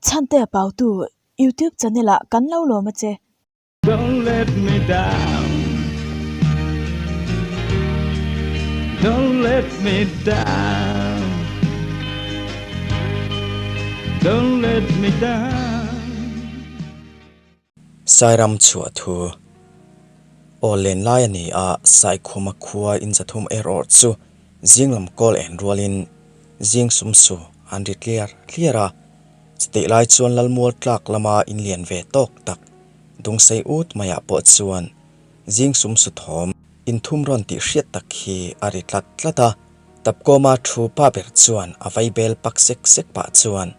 Chhantea Pautu YouTube channel ah kan lo lawm a che. Don't let me down Don't let me down Don't let me down. Sairam chhuah thu aw len lai a ni a, Saikhuma khua inzathum erawh chu zing lam kawl en rualin zing sum su an ri tliar tliar a, chutih lai chuan Lalmual tlak lama inlian ve tawk tak Dungsei ut maiah pawh chuan zing sum su thawm inthum rawn tih hriat tak hi a ri tlat tlat a, Tapkawma thu pa ber chuan a vaibel pak sek sek pah chuan,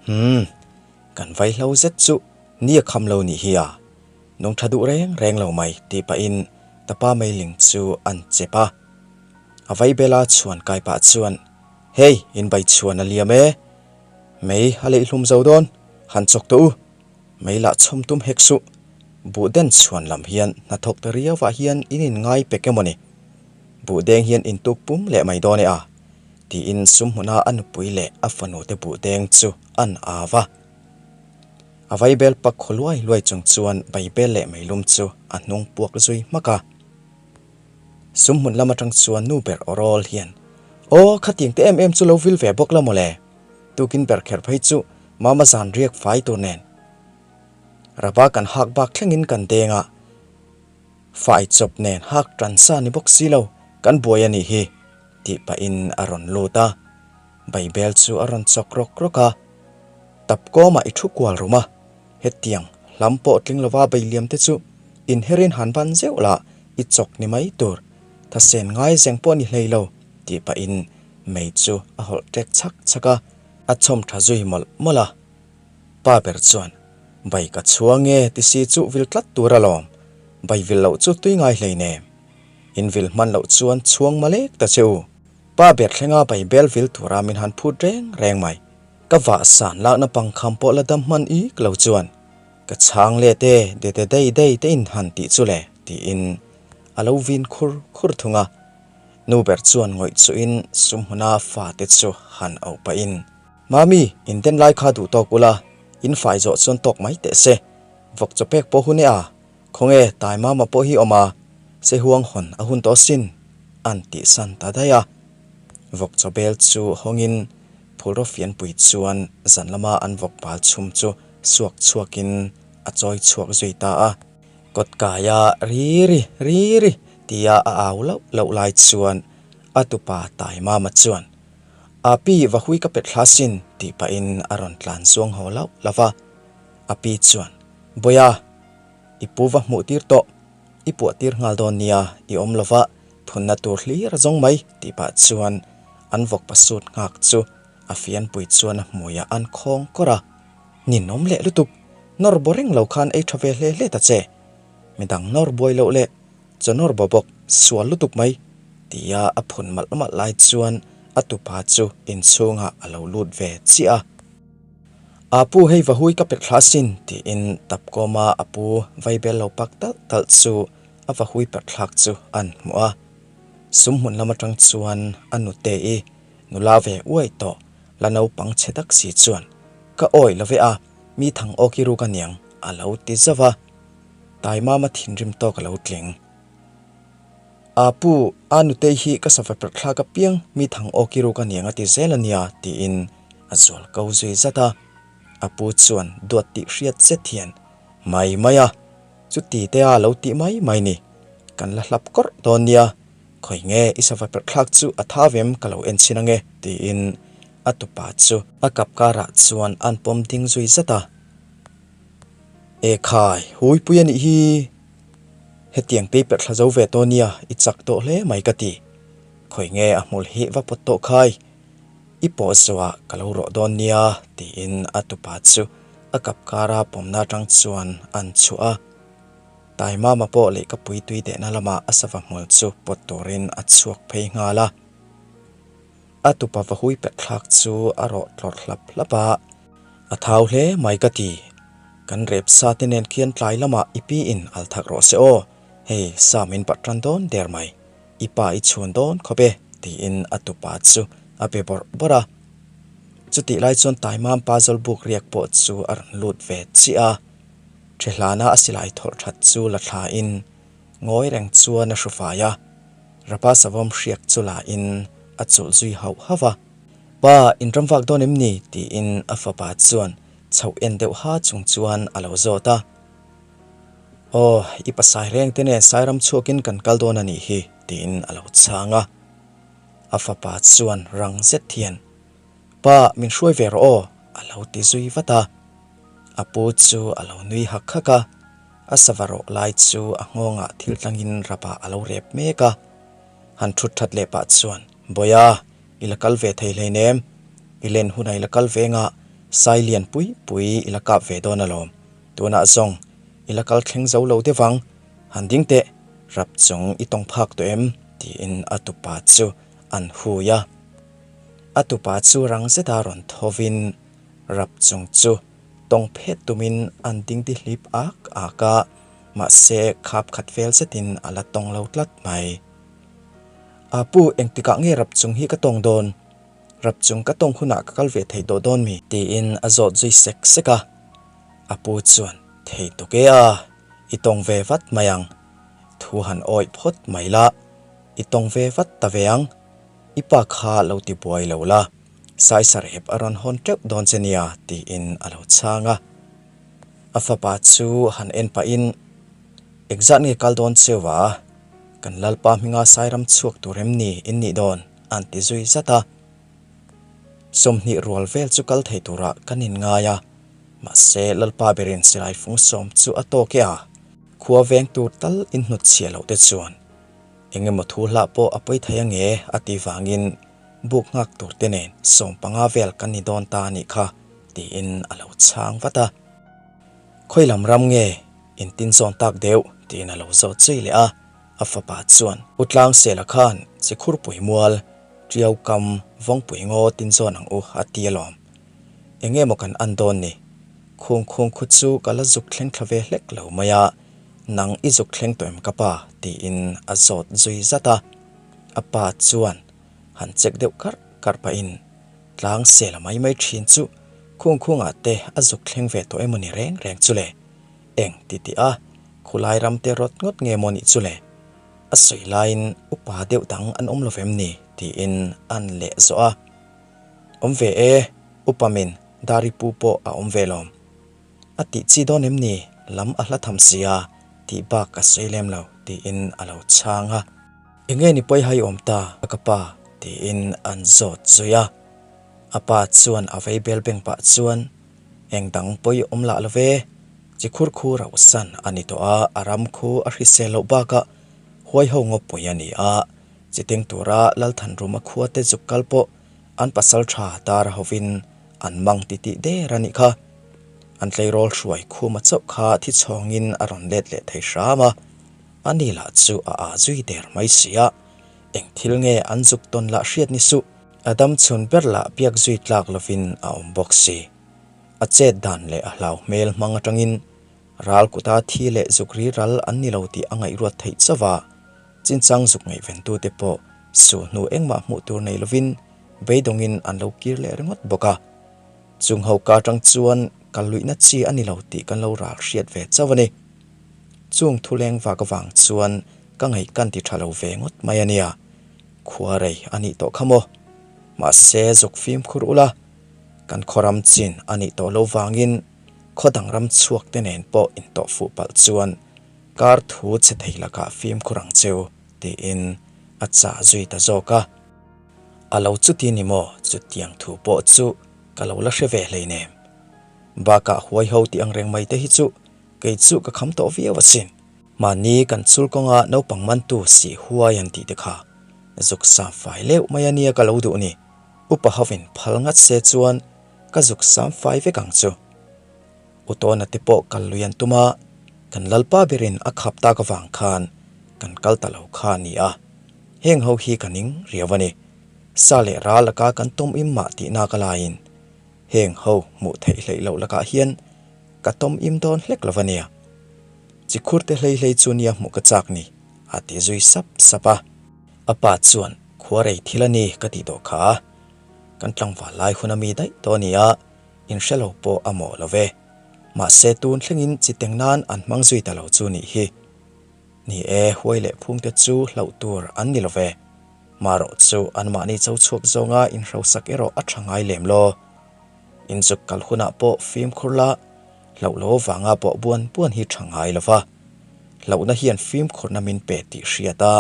Humm. Kan vaihlo zet chu ni a kham lo nih hi a, nung tha duh reng reng lo mai tih pahin Tapa meiling chu an chep a. A vaibela chhuan kai pah chuan, Hei, in bai chhuan a liam e, mei a leih hlum zo dawn, han chawk tawh u, mei lah chhawm tum hek suh, buh den chhuan lam hian hnathawk ta riauah hian in inngai pek emaw ni, buh deng hian in tuk pum leh mai dawn e a, tiin sum hmuna a nupui leh a fanute buh deng chu an au va. A vaibel pak khaw luai luai chung chuan vaibel leh meilum chu a hnung puak zui hmak a. Sum hmun lam atang chuan nu ber awrawl hian, Aw, khatiang te em em chu lo vil ve bawk la mawle, tukin ber kher phei chu mama zan riak fai tur nen. Rava kan hak bak thlengin kan deng a, fai chawp nen hak tan sa ni bawk si lo, kan buai a nih hi, tih pahin a rawn lut a. Baibel chu a rawn chawk rawk rawk a, Tap kawmah i thu kual rum a, hetiang hlam pawh tling lova beiliam te chu inherin han ban zeuh lah i chawk ni mai tur, thasen ngai zeng pawh ni hlei lo, tih pahin mei chu a hawlh ṭek chhak chhak a, a chhawm ṭha zui mawlh mawlh a. Pa ber chuan, Bai ka chhuang e ti si chu vil tlat tur alawm, bai vil loh chu tui ngai hlei nem. In vil hman loh chuan chhuang malek ta che u. Pa ber thlenga Baibel vil tura min han phut reng reng mai. Ka vah san lakna pangkham pawh la dam hman ik lo chuan ka chhang let e de de dei dei te in han tih chu le tiin a lo vin khur khur thung a. Nu ber chuan ngawih chuhin sumhmuna fate chu han auh pahin, Mami, in den lai kha duh tawk ula, in fai zawh chuan tawk mai teh se. Vawk chaw pek pawh hun e a, Khawnge tai mama pawh hi awm a, se huang hawn a hun tawh sin, an tih san ta daih a. Vawk chaw bel chu hawngin phulraw fianpui chuan zan lama an vawk bal chhum chu suak chhuakin a chawi chhuak zui ta a. Kawt kaia ri ri ri ri tia a au loh loh lai chuan a tupa tai mama chuan, A pi va hui ka pet hla sin tih pahin a rawn tlan zuang haw loh lo va. A pi chuan, Bawiha, i pu va hmuh tir tawh, i puah tir nghal dawn nia, i awm lova phunna tur hlir a zawng mai tih pah chuan an vawk pasut nghak chu a fianpui chuan a hmuiah an khawng kawr a, Ninawm leh lutuk, nawr baw reng lo khan ei tha ve hle hle ta che, midang nawr buai loh leh chaw nawr baw bawk sual lutuk mai tia a phun malh malh lai chuan a tupa chu inchhungah a lo lut ve chiah a. A pu hei va hui ka pet thla sin tiin Tapkawma a pu vaibel lo pak talh talh chu a va hui pet thlak chu an hmuh a. Sum hmun lam atang chuan a nute i nula ve uai tawh la naupang chhe tak si chuan ka awi lo ve a, mi thang awk i ruk aniang a lo ti zauh a. Taimama thinrim tawk a lo tling. A pu, a nutei hi ka sava perh thlak apiang mi thang aw ki ruk aniang a ti zel ania tiin a zual ko zui zat a. A pu chuan duat tih hriat zet hian, Mai mai a, chuti te a lo tih mai mai ni. Kan la hlap kawrh dawn nia, khawi nge i sava perh thlak chu a tha vem ka lo en chhin ange tiin a tupa chu a kap karah chuan an pawm ding zui zat a. Ekhai, huipui a nih hi. Hetiang tei perh thla zo ve tawh nia, i chak tawh hle mai ka ti. Khawi nge a hmul hi va pawt tawh khai? I pawh zawhah ka lo rawh dawn nia, tiin a tupa chu a kap kara pawmna atang chuan an chhuah a. Taimama pawh lehkapui tui dehna lamah a sava hmul chu pawt turin a chhuak phei nghal a. A tupa va hui pet thlak chu a rawh tlawrh hlap hlap a. A thau hle mai ka ti. Kan rep sa te nen khian tlai lamah i pi in al thak rawh se aw, hei sa min pat tan dawn der mai, i pa i chhun dawn khawp e tiin a tupa chu a be bawrh bawrh a. Chutih lai chuan Taimam pa Zawlbuk riak pawh chu a rawn lut ve chiah a, Ṭhehlana a silai thawlh ṭhat chu la thlain ngawi reng chuan a hru fai a, Rapa savawm hriak chu lain a chulh zui hauh hauh a. Pa, in ram vak dawn em ni? tiin a fapa chuan chhoh en deuh ha chung chuan a lo zawt a. Aw, i pasai reng te nen Sairam chhuakin kan kal dawn a nih hi, tiin a lo chhang a. A fapa chuan rang zet hian, Pa, min hruai ve rawh aw, a lo ti zui vat a. A pu chu a lo nui hak hak a, a sava rawh lai chu a nghawngah thil tlangin rapah a lo rep mek a. Han thut that leh pah chuan, Bawia, i la kal ve thei hleinem, i len hunah i la kal ve nga, sai lian pui pui i la kap ve dawn alawm. Tunah zawng i la kal thleng zo lo deuh ang, han ding teh, rap chung i tawng phak tawh em? tiin a tupa chu an hui a. A tupa chu rang zeta rawn thovin rap chung chu tawng phet tumin an ding ti hlip ak ak a, mahse khap khat vel zetin a la tawng lo tlat mai. A pu, engtikah nge rap chung hi ka tawng dawn? Rap chung ka tawng hunah ka kal ve thei tawh dawn mi? Tiin a zawt zui sek sek a. A pu chuan, Thei tuk e a, i tawng ve vat mai ang. Thu han awih phawt mai la, i tawng ve vat ta ve ang. I pa kha lo ti buai lo la, Saisarep a rawn hawn teuh dawn che nia, tiin a lo chhang a. A fapa chu han en pahin, Engzat nge kal dawn cheu a? Kan Lalpa hminga Sairam chhuak tur em ni in nih dawn? an ti zui zat a. 20 rual vel chu kal thei turah kan inngai a, mahse Lalpa berin silai fung sawm chu a tawk e a, khua veng tur tal inhnut chhiah loh te chuan engemaw thu hlah pawh a pawi thei ange a tih vangin buk nghak tur te nen 15 vel kan ni dawn ta a nih kha tiin a lo chhang vat a. Khawi lam ram nge intin zawn tak deuh tiin a lo zawt zui leh a, a fapa chuan U Tlangsela khan Chikhurpui mual Ṭiau kam vawngpui ngaw tin zawn ang u a ti alawm. Eng emaw kan an dawn ni? Khung khung khu chu ka la zuk thleng thla ve hlek lo mai a, nang i zuk thleng tawh em ka pa? tiin a zawt zui zat a. A pa chuan han check deuh karh karh pahin tlang sela mai mai ṭhin chu khung khungah te a zuk thleng ve tawh emaw ni reng reng chu le? Eng ti tih a, khulai ram te rawt ngawt nge maw nih chu le? A sawi laiin upa deuh dang an awm lo vem ni? tiin an leh zawh a. Awm ve e, upa min Dari pu pawh a awm ve lawm. A tih chi dawn em ni? Lam a hla tham si a, tih bak a sawi lem lo, tiin a lo chhang a. Enge ni pawi hai awm ta ka pa? tiin an zawt zui a. A pa chuan a vei bel beng pah chuan, Eng dang pawi awm lah lo ve, chi khur khu rauhsan a ni tawh a, a ram khu a hrisel loh bakah huai ho ngawpui a ni a, chi teng tura Lalthanruma khua te zuk kal pawh an pasal tha dar hovin an mang ti tih der a nih kha. An tleirawl hruai khuma chauh kha thi chhawngin a rawn let leh thei hram a, a ni lah chu a ah zui der mai si a, eng thil nge an zuk tawn lah hriat ni suh. A dam chhun ber lah biak zui tlak lovin a awm bawk si. A chet dan leh a hlau hmel hmang atangin ral kuta thi leh zuk ri ral an ni lo tih a ngaihruat theih chauh a, chinchang zuk ngaihventute pawh su hnu engmah hmuh tur nei lovin beidawngin an lo kir leh ringawt bawk a. Chung ho ka atang chuan kal luihna chi a ni lo tih kan lo ral hriat ve chauh a ni. Chung thuleng vak avang chuan ka ngaih kan ti tha lo ve ngawt mai a nia. Khua rei a nih tawh kha maw? Mahse zuk fimkhur ula, kan khaw ram chin a nih tawh lo vangin khaw dang ram chhuak te nen pawh intawh fuh palh chuan kar thu che thei lakah fimkhur ang cheu tiin a chah zui ta zawk a. A lo chuti ni maw? Chutiang thu pawh chu ka lo la hre ve hleinem. Bakah huai ho tih ang reng mai te hi chu kei chu ka kham tawh viau asin. Mahni kan chul kawnga naupang mantu sih huai an tih te kha zuk sam fai leuh mai a nia ka lo duh ni. Upa hovin phal ngat se chuan ka zuk sam fai vek ang chu. Utawna te pawh kal lui an tum a, kan Lalpa berin a khap tak avang khan kan kal ta lo kha a ni a. Heng ho hi ka ning riau a ni. Sa leh ral laka kan tawm im mah tihna ka laiin heng ho hmuh theih hleih loh lakah hian ka tawm im dawn hlek lo a nia. Chi khur te hlei hlei chu nia hmuh ka chak ni, a ti zui sap sap a. A pa chuan, Khua rei thil a ni ka tih tawh kha. Kan tlangval lai hun a mi daih tawh a ni a, in hre lo pawh a mawh lo ve. Mahse tun thlengin chi teng nan an hmang zui ta lo chu nih hi. Ni e, huai leh phungte chu hlauh tur an ni lo ve. Marawh chu anmahni cho chhuak zawnga inhrosak erawh a tha ngai lem law. Inzuk kal hunah pawh fimkhur la, hlauh lo vanga bawh buan buan hi tha ngai lo va. Hlauhna hian fimkhurna min pe tih hriat a,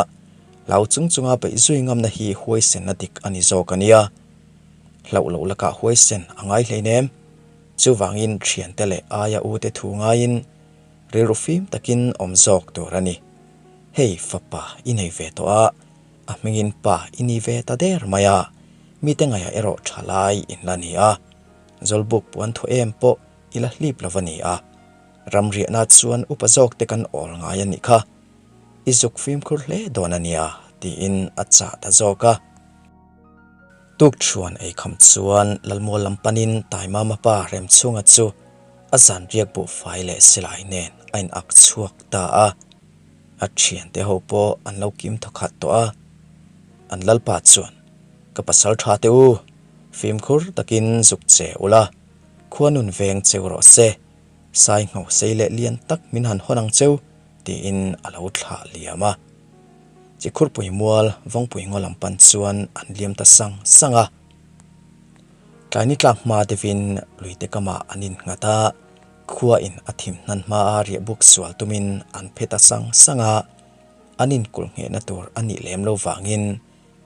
hlau chung chunga beih zui ngamna hi huaisenna dik a ni zawk a nia. Hlauh loh lakah huaisen a ngai hleinem. Chuvangin thiante leh aia ute thu ngaiin rilru fim takin awm zawk tur a ni. Hei fapa i nei ve tawh a, a hmingin pa i ni ve ta der mai a, mite ngaihah erawh tha lai in la ni a, Zawlbuk puan thaw em pawh i la hlip lo va ni a, ramriahna chuan upa zawk te kan awl ngai a nih kha, i zuk fimkhur hle dawn a nia tiin a chah ta zawk a. Tukṭhuan ei kham chuan Lalmual lam panin Taimama pa Remchhunga chu a zan riak buhfai leh silai nen a in ak chhuak ta a. A thiante ho pawh an lo kim thawkhat tawh a. An lalpa chuan, Ka pasal tha teh u, fimkhur takin zuk che ula, khua nun veng cheu rawh se, sai ngho sei leh lian tak min han hawn ang cheu, tiin a lo thlah liam a. Chikhurpui mual Vawngpui ngaw lam pan chuan an liam ta sang sang a. Tlaini tlak hma deuhin luite kamah an innghat a, khua in a thim hnan hma a riahbuk sual tumin an phe ta sang sang a, an inkulh nghehna tur a nih lem lo vangin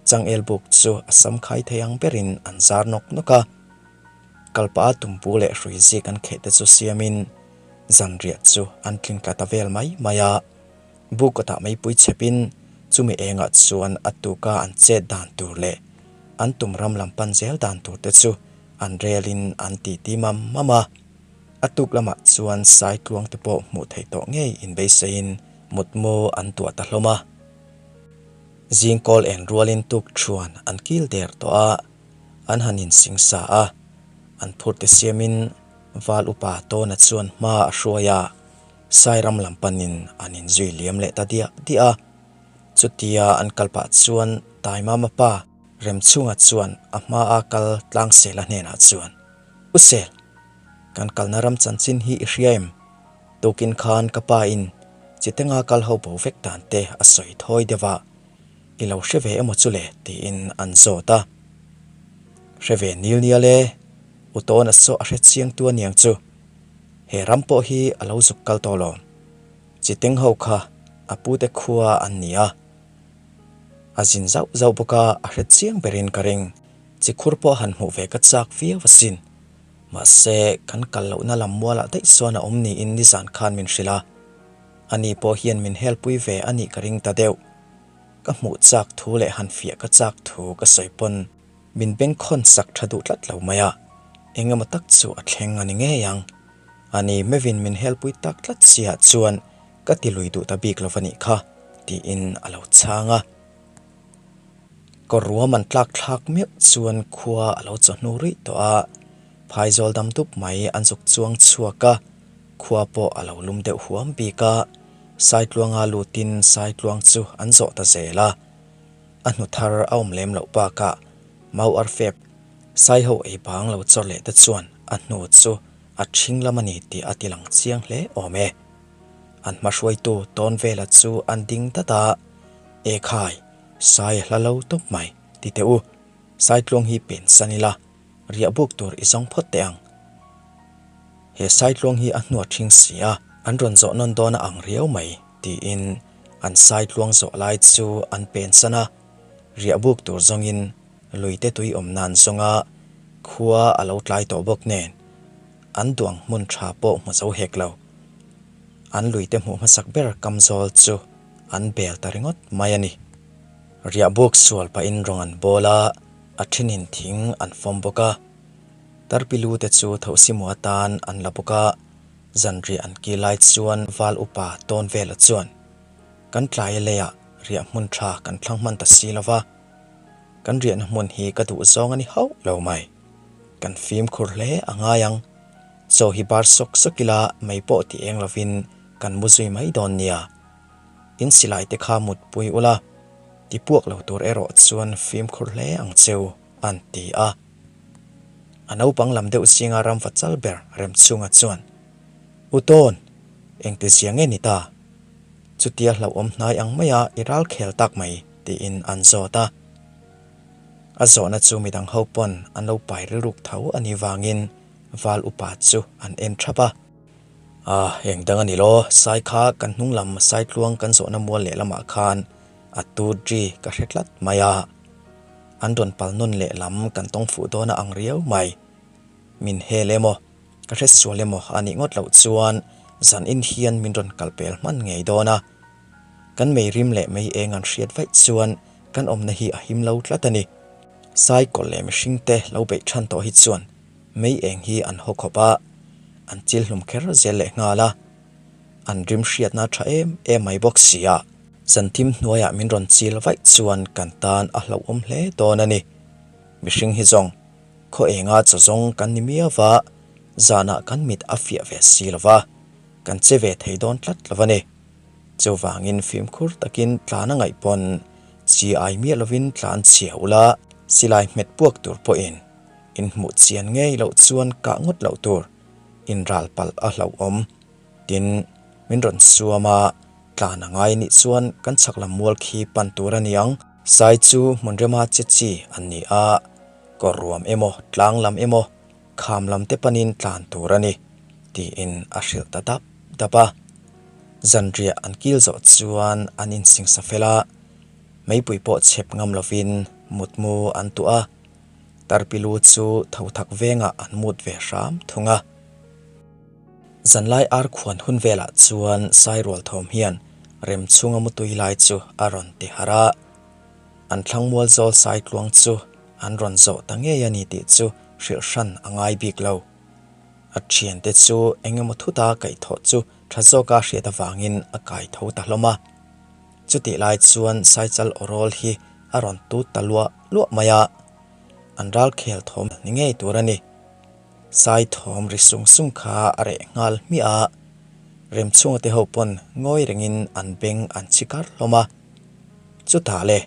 changel buk chu a sam khai thei ang berin an zar nawk nawk a. Kalpah a tumpu leh hrui zik an kheh te chu siamin zanriah chu an tling tla ta vel mai mai a. Buk kawtah meipui chhepin chumi engah chuan a tuka an chet dan tur leh an tum ram lam pan zel dan tur te chu an relin an titi mam mam a. A tuk lamah chuan Saitluang te pawh hmuh theih tawh ngei inbeiseiin mutmu an tuah ta hlawm a. Zingkawl en rualin tuk thuan an kil der tawh a, an han insing sa a, an phur te siamin Val upa Tawna chuan hma a hruai a. Sairam lam panin an inzui liam leh ta diah diah a. Chutia an kal pah chuan Taimama pa Remchhunga chuan a hmaa kal Tlangsela hnenah chuan, U Sel, kan kalna ram chanchin hi i hria em? Tukin khan ka pa in Chitenga kal ho bo vek dan te a sawi thawi deuh a, i lo hre ve emaw chu le? tiin an zawt a. Hre ve nil nial e, U Tawna saw a hre chiang tu aniang chu. He ram pawh hi a lo zuk kal tawh lo. Chiteng ho kha a pute khua an ni a. A zin zauh zauh bawk a, a hre chiang berin ka ring. Chikhur pawh han hmuh ve ka chak viau asin. Mahse, kan kal lohna lam mualah daih chuan a awm niin nizan khan min hrilh a. Ani pawh hian min helpui ve a nih ka ring ta deuh. Ka hmuh chak thu leh han fiah ka chak thu ka sawi pawn. Min bengkhawn sak tha duh tlat lo mai a, eng emaw tak chu a thleng a ni ngei ang. Ani mevin min helpui tak tlat siah chuan ka ti lui duh ta bik lo va nih kha, tiin a lo chhang a. Kawr ruam an tlak thlak meuh chuan khua a lo chawhnu ruih tawh a, phaizawl dam dup mai an zuk chuang chhuak a, khua pawh a lo lum deuh huam bik a, Saitluanga lutin Saitluang chu an zawh ta zel a. A hnu thar a awm lem loh bakah mau arfep Saiho ei bang lo chawr leh te chuan a hnu chu a ṭhing lam a ni tih a ti lang chiang hle awm e. An hmahruaitu tawn vela chu an ding dat a, Ekhai, Sai a hla lo tawp mai, ti teh u, Saitluang hi pen san ila, riah buk tur i zawng phawt teh ang. He Saitluang hi a hnu a ṭhing si a, an rawn zawh nawn dawn a ang riau mai, tiin An saitluang zawh lai chu an pensan a, riah buk tur zawngin luite tui awm nan zawnga khua a lo tlai tawh bawk nen an duang hmun tha pawh hmu zo hek lo. An luite hmuh hmasak ber kamzawl chu an bel ta ringawt mai a ni. Riah buk sual pahin rawng an bawl a, a thinin thing an fawm bawk a. Tarpilu te chu thohsimu atan an la bawk a. Zanriah an ki lai chuan Val upa tawn vela chuan, Kan tlai leiah riah hmun tha kan thlang hman ta si lo va, kan riahna hmun hi ka duh zawng a ni hauh lo mai. Kan fimkhur hle a ngai ang. Chaw hi bar sawk sawk ila mei pawh ti eng lovin kan mu zui mai dawn nia. In silai te kha mutpui ula, ti puak lo tur erawh chuan fimkhur hle ang cheu, an ti a. A naupang lam deuh zinga ramva chal ber Remchhunga chuan, U Tawn, engti zia nge ni ta? Chutia hlauhawm hnai ang maia i ral khel tak mai, tiin an zawt a. A zawhna chu midang ho pawn an lo pai rilruk tho a nih vangin val upa chu an en thap a. A, eng dang a ni law, sai kha kan hnung lam Saitluang kan zawhna mual lehlamah khan a tut ri ka hre tlat mai a. An rawn pal nawn lehlam kan tawng fuh dawn a ang riau mai. Min hel emaw, ka hre sual emaw a nih ngawt loh chuan zan in hian min rawn kal pel hman ngei dawn a. Kan mei rim leh mei eng an hriat vaih chuan kan awmna hi a him lo tlat a ni. Saikawlh leh mihringte lo beih than tawh hi chuan mei eng hi an haw khawp a, an chil hlum kher zel leh nghal a, an rim hriatna tha em em mai bawk si a. Zanthim hnuaiah min rawn chil vaih chuan kan tan a hlauhawm hle dawn a ni. Mihring hi zawng khaw enga chaw zawng kan ni miau va, zanah kan mit a fiah ve si lo va, kan che ve thei dawn tlat lo a ni. Chuvangin fimkhur takin tlan a ngaih pawn chi ai miah lovin tlan chhia ula, silai hmet puak tur pawhin inhmuh chian ngei loh chuan kah ngawt loh tur inral palh a hlauhawm. Tin, min rawn suam a, tlan a ngai nih chuan kan chhak lam mual khi pan tur a ni ang. Sai chu hmun rema che chi an ni a, kawr ruam emaw, tlang lam emaw, kham lam te panin tlan tur a ni, tiin a hrilh ta dap dap a. Zanriah an kil zawh chuan an insingsa fel a, meipui pawh chhep ngam lovin mutmu an tuah a. Tarpilu chu thothak vengah an mut ve hram thung a. Zanlai ar khuan hun velah chuan Sairual thawm hian Remchhunga mutui lai chu a rawn ti harh a. An thlangmual zawl Saitluang chu an rawn zawh ta ngei a ni tih chu hrilh hran a ngai bik lo. A thiante chu eng emaw thuta kaihthawh chu tha zawka hriat avangin a kai tho ta hlawm a. Chutih lai chuan Saichal awrawl hi a rawn tut ta luah luah mai a, an ral khel thawm ni ngei tur a ni. Sai thawm ri sung sung kha a reh nghal hmiah a, Remchhunga te ho pawn ngawi rengin an beng an chhi kar hlawm a. Chutah le,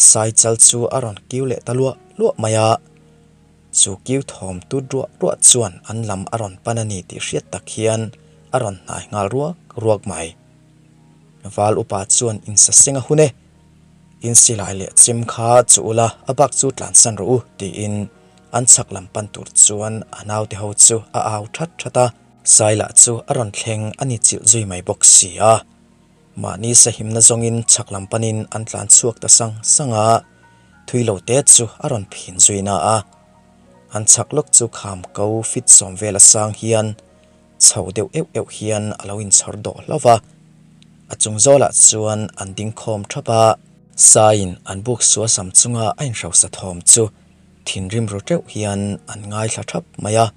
Saichal chu a rawn kiu leh ta luah luah mai a, chu kiu thawm tut ruah ruah chuan an lam a rawn pan a ni tih hriat tak hian a rawn hnai nghal ruak ruak mai. Val upa chuan insaseng a hun e, in silai leh chem kha chu ula a bak chu tlansan rawh u tiin an chhak lam pan tur chuan a naute ho chu a au that that a. Saila chu a rawn thleng a ni chilh zui mai bawk si a, mahni sahimna zawngin chhak lam panin an tlan chhuak ta sang sang a, thui lo te chu a rawn phin zui na a, an chhak lawk chu kham ko fit sawm vel a sang hian Chho deuh euh euh hian a lo inchhawr dawh hlauh va, a chung zawlah chuan an ding khawm thap a. Saiin an buk sual sam chunga a inhrosa thawm chu thinrim ru teuh hian an ngaithla thap mai a.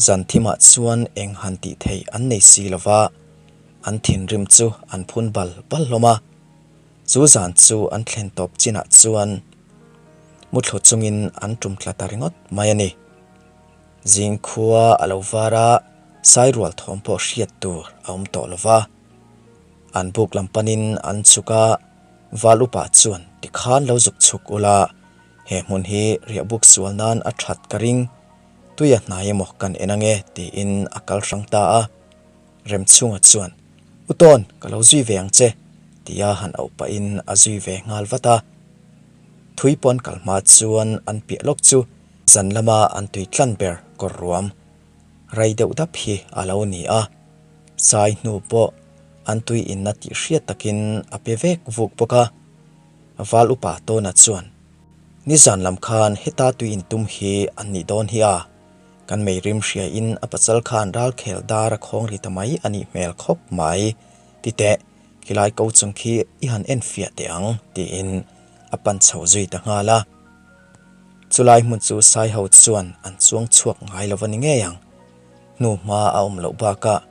Zan thimah chuan eng han tih theih an nei si lo va, an thinrim chu an phun bal bal hlawm a. Chu zan chu an thlen tawp chinah chuan muthlu chungin an tum tla ta ringawt mai a ni. Zingkhua a lo var a, Sairual thawm pawh hriat tur a awm tawh lo va. An buk lam panin an chhuk a, Val upa chuan tikhan lo zuk chhuk ula, he hmun hi riahbuk sual nan a that ka ring, tui a hnai emaw kan en ange tiin a kal hrang ta a. Remchhunga chuan, U Tawn, ka lo zui ve ang che, tia han auh pahin a zui ve nghal vat a. Thui pawn kal hma chuan an piah lawk chu Zan lama an tui tlan ber kawr ruam rei deuh dap hi a lo ni a, sai hnu pawh an tui inna tih hriat takin a pe vek vuk bawk a. Val upa Tawna chuan, Nizan lam khan heta tui intum hi an nih dawn hi a, kan meirim hriain a pasal khan ralkhel dar a khawng ri ta mai a nih hmel khawp mai, ti teh, khilai ko chung khi i han enfiah teh ang, tiin a pan chho zui ta nghal a. Chulai hmun chu Saiho chuan an chuang chhuak ngai lo a ni ngei ang. Hnu hma a awm loh bakah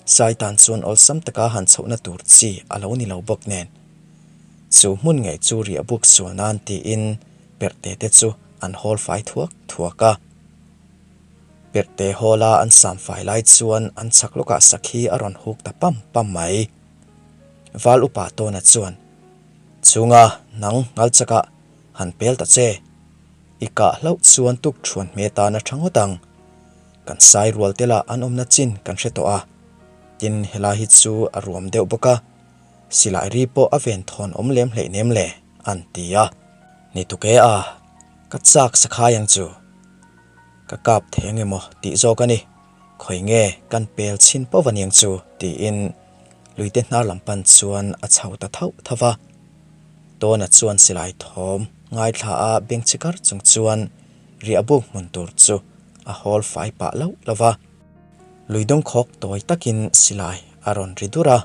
Sai tan chuan awlsam taka han chhohna tur chi a lo ni lo bawk nen. Chu hmun ngei chu riah buk sual nan tiin Perhte te chu an hawl fai thuak thuak a. Perhte hawla an sam fai lai chuan an chhak lawkah sakhi a rawn huk ta pam pam mai. Val upa Tawna chuan, Chhunga nang ngal chakah Han pel ta che. I kah hlauh chuan tuk thuan hme tan a tha ngawt ang. Kan sai rual te lah an awmna chin kan hre tawh a. Tin, helai hi chu a ruam deuh bawk a. Silai ri pawh a ven thawn awm lem hleih nem le, an ti a. Ni tuk e a, ka chak sakhai ang chu. Ka kap thei ang emaw tih zawk a ni. Khawi nge kan pel chhin pawh aniang chu tiin luite hnar lam pan chuan a chho ta thauh thauh va. Tawna chuan silai thawm ngaithla a beng chi kar chung chuan riah buk hmun tur chu a hawl fai pah loh lo va. Lui dawngkhawk tawi takin silai a rawn ri dur a.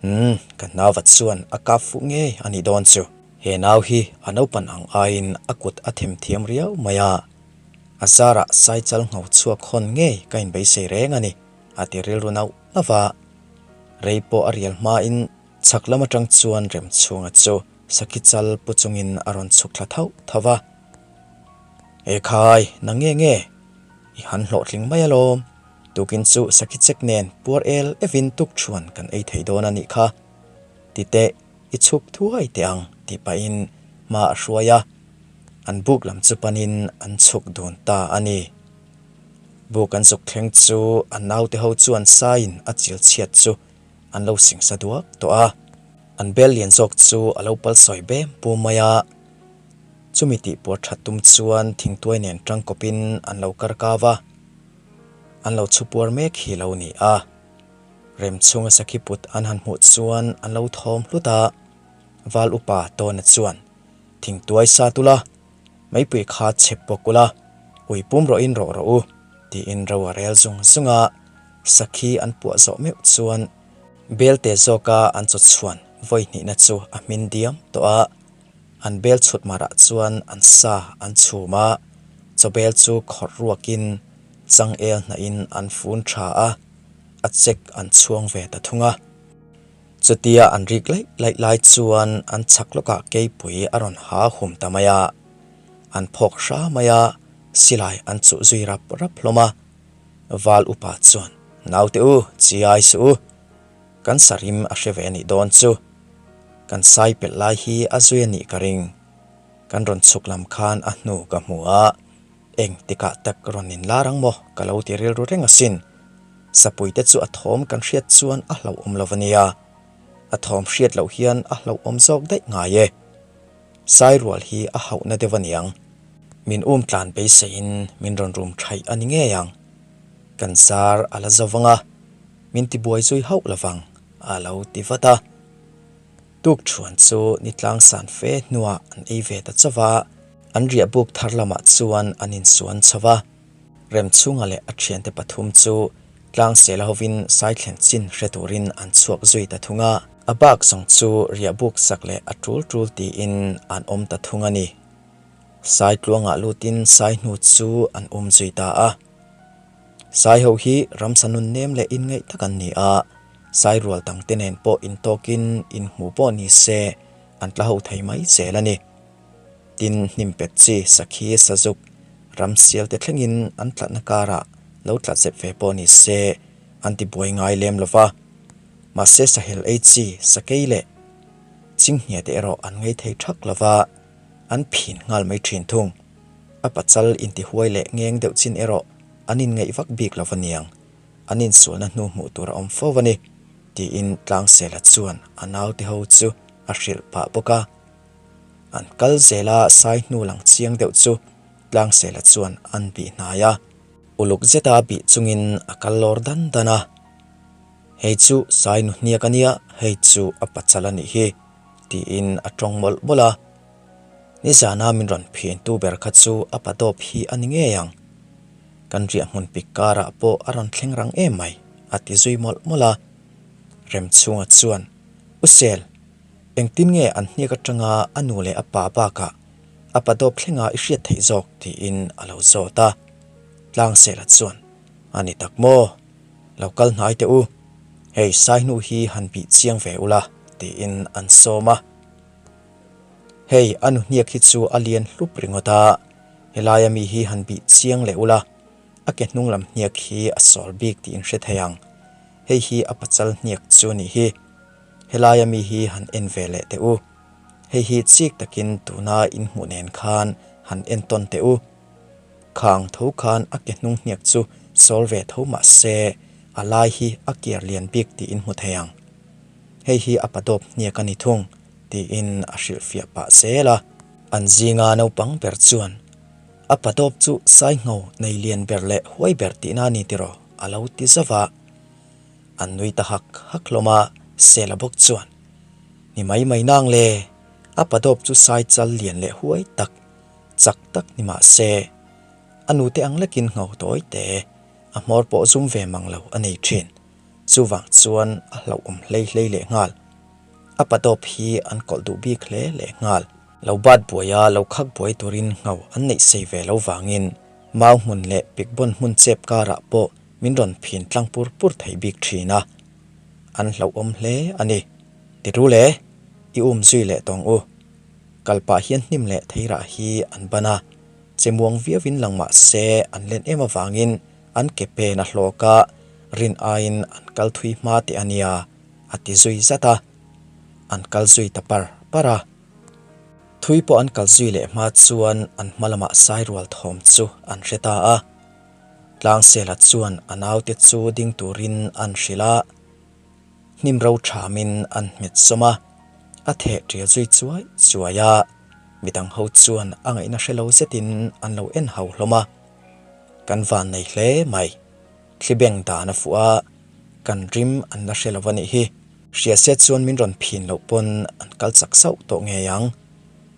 Umm, ka nauva chuan a kap fuh ngei a nih dawn chu. He nau hi a naupan ang aiin a kut a themthiam riau mai a. A zarah saichal ngho chhuak hawn ngei ka inbeisei reng a ni, a ti rilru nauh nauh va. Rei pawh a rial hmain chhak lam atang chuan Remchhunga chu sakhi chal pu chungin a rawn chhuk thla thauh thauh va. Ekhai, nang nge nge? I han hlawhtling mai alawm. Tukin chu sakhi chek nen puar el evin tuk thuan kan ei thei dawn a nih kha. Titeh. I chhuk thuai teh ang tih pahin hma a hruai a, an buk lam chu panin an chhuk dun ta a ni. Buk an zuk thleng chu an naute ho chuan saiin a chil chhiat chu an lo singsa duak tawh a. An bel lian zawk chu a lo pal sawi bem pum mai a, chumi tih puar that tum chuan thingtuai nen tangkawpin an lo kar kau a, an lo chhu puar mek hi lo ni a. Rem chhunga sakhi put an han hmuh chuan an lo thawm hlut a, Val upa Tawna chuan, Thingtuai sa tula, meipui kha chhep bawk ula, ui pum rawhin rawh rawh u, tiin ro a rel zung zung a, sakhi an puah zawh meuh chuan belte zawka an chaw chhuan vawi hnihna chu a hmin diam tawh a, an bel chhut marah chuan an sa an chhum a, chawbel chu khawrh ruakin changel hnahin an fun tha a. a check an chhuang ve ta thung a. Chutia an rik laih laih lai chuan an chhak lawkah keipui a rawn ha hum ta mai a, an phawk hra mai a, silai an chuh zui rap rap hlawm a. Val upa chuan, Naute u, chiai suh u, kan sarim a hre ve anih dawn chu, kan sai pelh lai hi a zui anih ka ring, kan rawn chhuk lam khan a hnu ka hmu a, Eng tikah tak rawn in lar ang maw? Ka lo ti rilru reng asin. Sapuite chu a thawm kan hriat chuan a hlauhawm lo ania. A thawm hriat loh hian a hlauhawm zawk daih ngai e. Sairual hi a hauhna deuh aniang. Min um tlan beiseiin min rawn rum thaih a ni ngei ang. Kan zar a la zo vang a, min ti buai zui hauh lovang a lo ti vat a. Tuk thuan chu ni tlang san fe hnuah an ei ve ta chauh va, an riah buk thar lamah chuan an insuan chho va. Remchhunga leh a thiante pathum chu tlang sela hovin saithlen chin hre turin an chhuak zui ta thung a. A bak zawng chu riah buk sak leh a tul tul tiin an awm ta thung a ni. Saitluangah lutin sai hnu chu an um zui ta a. Sai ho hi ramsa nun nem leh inngaih tak an ni a, sai rual dangte nen pawh intawkin inhmu pawh ni se an tla ho thei mai zel a ni. Tin, hnim pet chi, sakhi, sazuk, ramsial te thlengin an tlatna karah lo tla zep ve pawh ni se an ti buai ngai lem lo va. Mahse sahel ei chi, sakei leh chinghnia te erawh an ngei thei thak lo va, an phin nghal mai thin thung. A pachal intihuai leh ngeng deuh chin erawh an inngaih vak bik lo aniang, an insualna hnu hmuh tur a awm fo a ni, tiin Tlangsela chuan a naute ho chu a hrilh pah bawk a. An kal zel a, sai hnu lang chiang deuh chu Tlangsela chuan an bih hnai a. Uluk zeta bih chungin a kal lawr dan dan a, Hei chu sai nu hniak a nia, hei chu a pachal a nih hi, tiin a tawng mawlh mawlh a. Nizana min rawn phintu ber kha chu a pa dawp hi a ni ngei ang. Kan riah hmun pik karah pawh a rawn thleng rang em mai, a ti zui mawlh mawlh a. Remchhunga chuan, U Sel, engtin nge an hniak atanga a nu leh a pa bakah a pa dawp thlenga i hriat theih zawk? tiin a lo zawt a. Tlangsela chuan, A ni tak maw? Lo kal hnai teh u, hei Saihnu hi han bih chiang ve ula, tiin an sawm a. Hei a nu hniak hi chu a lian hlup ringawt a, helaia mi hi han bih chiang leh ula, a ke hnung lam hniak hi a sawl bik tih in hre thei ang. Hei hi a pachal hniak chu a nih hi. Helaia mi hi han en ve leh teh u. Hei hi chik takin tuna in hmuh nen khan han entawn teh u. Khang tho khan a ke hnung hniak chu sawl ve tho mah se a lai hi a kiar lian bik tiin hmu thei ang. Hei hi a padawp hniak a ni thung tiin a hrilhfiah pah zel a. An zinga naupang ber chuan a padawp chu saingho nei lian ber leh huai ber tihna a ni tiraw a lo ti zauh a. An nui ta hak hak hlawm a, Sela bawk chuan, Ni mai mai nang le, a padawp chu sai chal lian leh huai tak, chak tak ni mah se, a nute ang lekin ngho tawi te, a hmawr pawh zum ve mang lo a nei thin. Chuvang chuan a hlauhawm hlei hlei leh nghal. A padawp hi an kawlh duh bik hle leh nghal. Lo bat buaia lo khak buai turin ngho an neih sei ve lo vangin mau hmun leh pikbawn hmun chep karah pawh min rawn phin tlang pur pur thei bik thin a, an hlauhawm hle a ni. Ti ru le, i um zui leh tawng u. Kal pah hian hnim leh theirah hi an ban a, che muang viauin lang mah se an len em avangin an ke pen a hlawk a, rin aiin an kal thui hma teh a nia, a ti zui zat a. An kal zui ta par par a. Thui pawh an kal zui leh hma chuan an hma lamah sairual thawm chu an hre ta a. Tlangsela chuan a naute chu ding turin an hrilh a, hnim ro thamin an hmet sawm a, a theh ṭial zui chuai chuai a, midang ho chuan a ngaihna hre lo zetin an lo en hau hlawm a. Kan van nei hle mai, thli beng dan a fuh a, kan rim an la hre lo a nih hi. Hria se chuan min rawn phin loh pawn an kal chak sauh tawh ngei ang,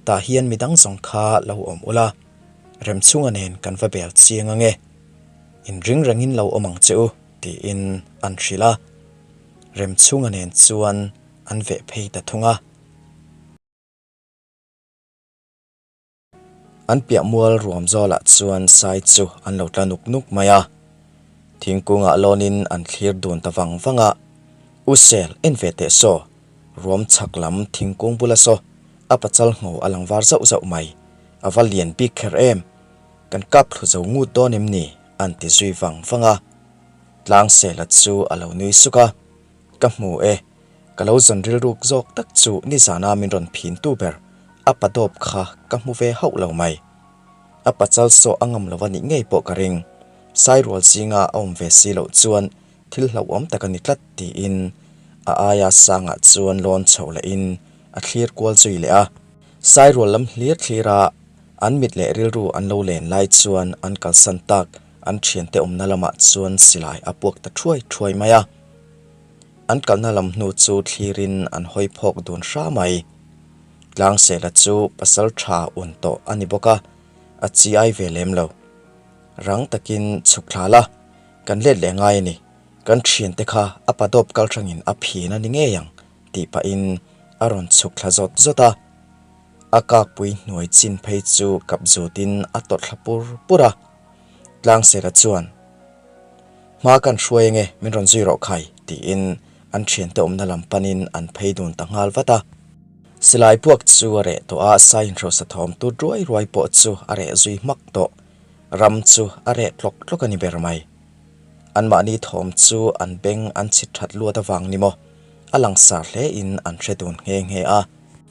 tah hian midang zawng kha lo awm ula. Remchhunga nen kan va bel chiang ange, inring rengin lo awm ang che u, tiin an hrilh a. Remchhunga nen chuan an veh phei ta thung a. An piah mual ruam zawlah chuan sai chu an lo tla nuk nuk mai a. Thingkungah lawnin an thlir dun ta vang vang a. U Sel, en ve teh saw, ruam chhak lam thingkung bula saw, a pachal ngho a lang var zauh zauh mai. A va lian bik kher em? Kan kap thlu zo ngut dawn em ni? An ti zui vang vang a. Tlangsela chu a lo nui suk a, Ka hmu e, ka lo zawn rilruk zawk tak chu nizana min rawn phin tu ber, a pa dawp kha ka hmu ve hauh lo mai. A pachal sawh a ngam lo a nih ngei pawh ka ring. Sairual zinga a awm ve si loh chuan thil hlauhawm tak a ni tlat tiin a aia sangah chuan lawn chho lehin a thlir kual zui leh a. Sairual lam hlir thlir a, an mit leh rilru an lo len lai chuan an kalsan tak an thiante awmna lamah chuan silai a puak ta thuai thuai mai a. An kalna lam hnu chu thlirin an hawi phawk dun hra mai. Tlangsela chu pasal tha un tawh a ni bawk a, a chi ai ve lem lo. Rang takin chhuk thla la, kan let leh ngai a ni. Kan thiante kha a padawp kal hrangin a phin a ni ngei ang. Tih pahin a rawn chhuk thla zawt zawt a, a kakpui hnuai chin phei chu kap zutin a tawlh thla pur pur a. Tlangsela chuan, Hma kan hruai ange, min rawn zui rawh khai, tiin an thiante awmna lam panin an phei dun ta nghal vat a. Silai puak chu a reh tawh a, sai inhrosa thawm tut ruai ruai pawh chu a reh zui hmak tawh. Ram chu a reh tlawk tlawk a ni ber mai. Anmahni thawm chu an beng an chhit that luat avang ni maw? A langsar hle in an hre dun nghe nghe a.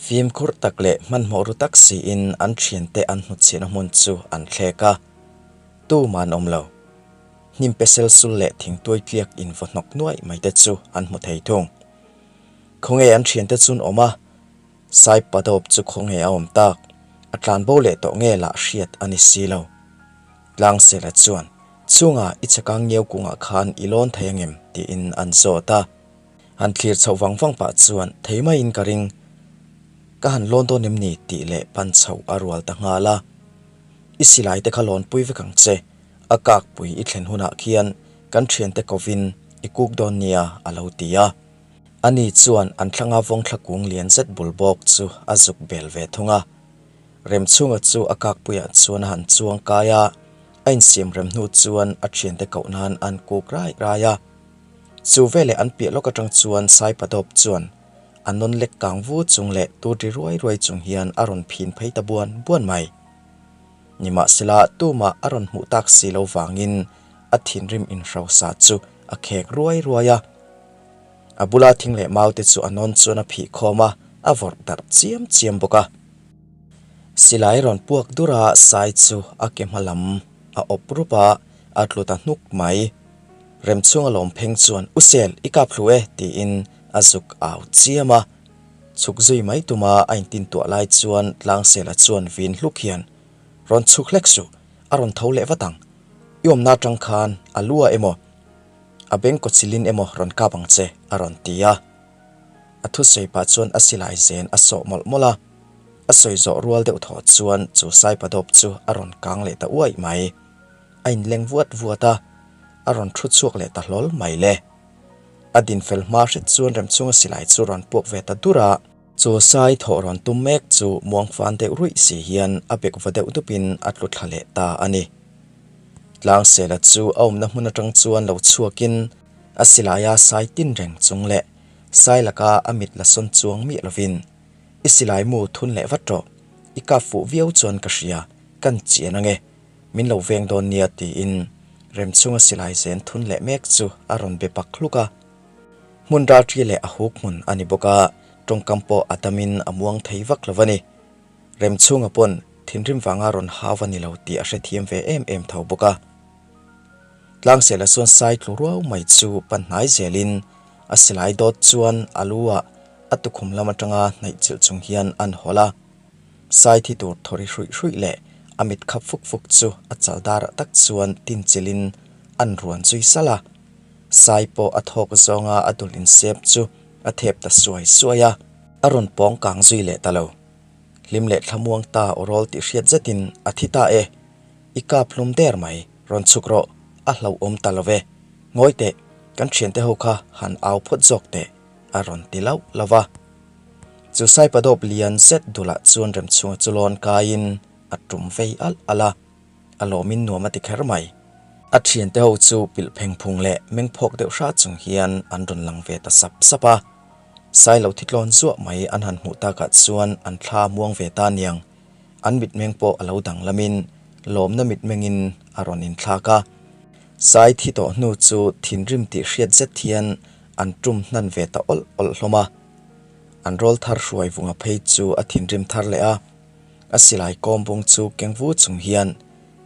Fimkhur tak leh hmanhmawh ru tak siin an thiante an hnutchhihna hmun chu an thlek a. Tumah an awm lo. Hnim pesel sul leh thingtuai tliak invaw hnawk nuaih mai te chu an hmu thei thung. Khawnge an thiante chun awm a? Sai padawp chu khawnge a awm tak? A tlanbo leh tawh nge lah hriat a ni si lo. Tlangsela chuan, Chhunga i chakang ngeu kungah khan i lawn thei angem? tiin an zawt a. Han thlir chhoh vang vang pah chuan thei maiin ka ring. Ka han lawn dawn em ni? tih leh pan chhoh a rual ta nghal a. I silai te kha lawnpui vek ang che. A kakpui i thlen hunah khian kan thiante kovin i kuk dawn nia a lo ti a. Ani chuan an thlanga vawngthla kung lian zet bul bawk chu a zuk bel ve thung a. Remchhunga chu a kakpuiah chuan a han chuang kai a, a insiam rem hnu chuan a thiante koh nan an kuk rai rai a. Chu veleh an piah lawk atang chuan Saipadawp chuan a nawn lek kang vu chung leh tur ri ruai ruai chung hian a rawn phin phei ta buan buan mai. Nimahsela tumah a rawn hmuh tak si lo vangin a thinrim inhrosa chu a khek ruai ruai a. A bula thing leh mau te chu a nawn chuan a phih khawm a, a vawrh darh chiam chiam bawk a. Silai rawn puak dur a, Sai chu a ke hma lam a awp rup a, a tlu ta hnuk mai. Remchhunga lawm pheng chuan, U Sel, i kap hlu e, tiin a zuk au chiam a. Chhuk zui mai tuma a intintuah lai chuan Tlangsela chuan vin hluk hian, Rawn chhuk hlek suh, a rawn tho leh vat ang. I awmna atang khan a lu ah emaw, a beng kawchilin emaw rawn kap ang che, a rawn ti a. A thusawi pah chuan a silai zen a sawh mawlh mawlh a. A sawi zawh rual deuh thaw chuan chu saipadawp chu a rawn kang leh ta uaih mai. A inleng vuat vuat a, a rawn thu chhuak leh ta hlawl mai le. A dinfel hma hret chuan Remchhunga silai chu rawn puak ve ta dur a. Chu sai thawh rawn tum mek chu muang fan deuh ruih si hian a bek va deuh dupin a tlu thla leh ta a ni. Tlangsela chu a awmna hmun atang chuan lo chhuakin a silaia sai tin reng chung leh sai laka a mit la sawn chuang miah lovin, I silai mu thun leh vat rawh, i kap fuh viau chuan ka hria, kan chian ange, min lo veng dawn nia tiin Remchhunga silai zen thun leh mek chu a rawn be pak hluk a. Hmun ralṭi leh a huk hmun a ni bawk a, tawngkam pawh a damin a muang thei vak lo a ni. Remchhunga pawn thinrim vanga rawn hau a ni lo tih a hrethiam ve em em tho bawk a. Tlangsela chuan sai tlu ruau mai chu pan hnai zelin a silai dawt chuan a lu ah a tukhum lam atanga hnaih chilh chung hian an hawlh a. Sai thi tur thawri hruih hruih leh a mit khap fuk fuk chu a chal darah tak chuan tin chilhin an ruan zui salh a. Sai pawh a thawk zawnga a dul insep chu a thep ta suai suai a, a rawn pawng kang zui leh ta lo. Hlim leh thlamuang ta aw rawl tih hriat zetin a thi ta e. I kap hlum der mai, rawn chhuk rawh, a hlauhawm ta lo ve. Ngawi teh, kan thiante ho kha han au phawt zawk teh, a rawn ti lauh lauh va. Chu Saipadawp lian zet dulah chuan Remchhunga chu lawn kaiin a tum vei alh alh a. A lawmin nuam a ti kher mai. A thiante ho chu pilh pheng phung leh meng phawk deuh hra chung hian an rawn lang ve ta sap sap a. Sailo thitlawn zuah mai an han hmuh takah chuan an thla muang ve ta niang. An mitmeng pawh a lo danglamin lawmna mitmengin a rawn inthlak a. Sai thi tawh hnu chu thinrim tih hriat zet hian an tum hnan ve ta awlh awlh hlawm a. An rawl thar hruai vunga phei chu a thinrim thar leh a. A silai kawm bung chu keng vu chung hian,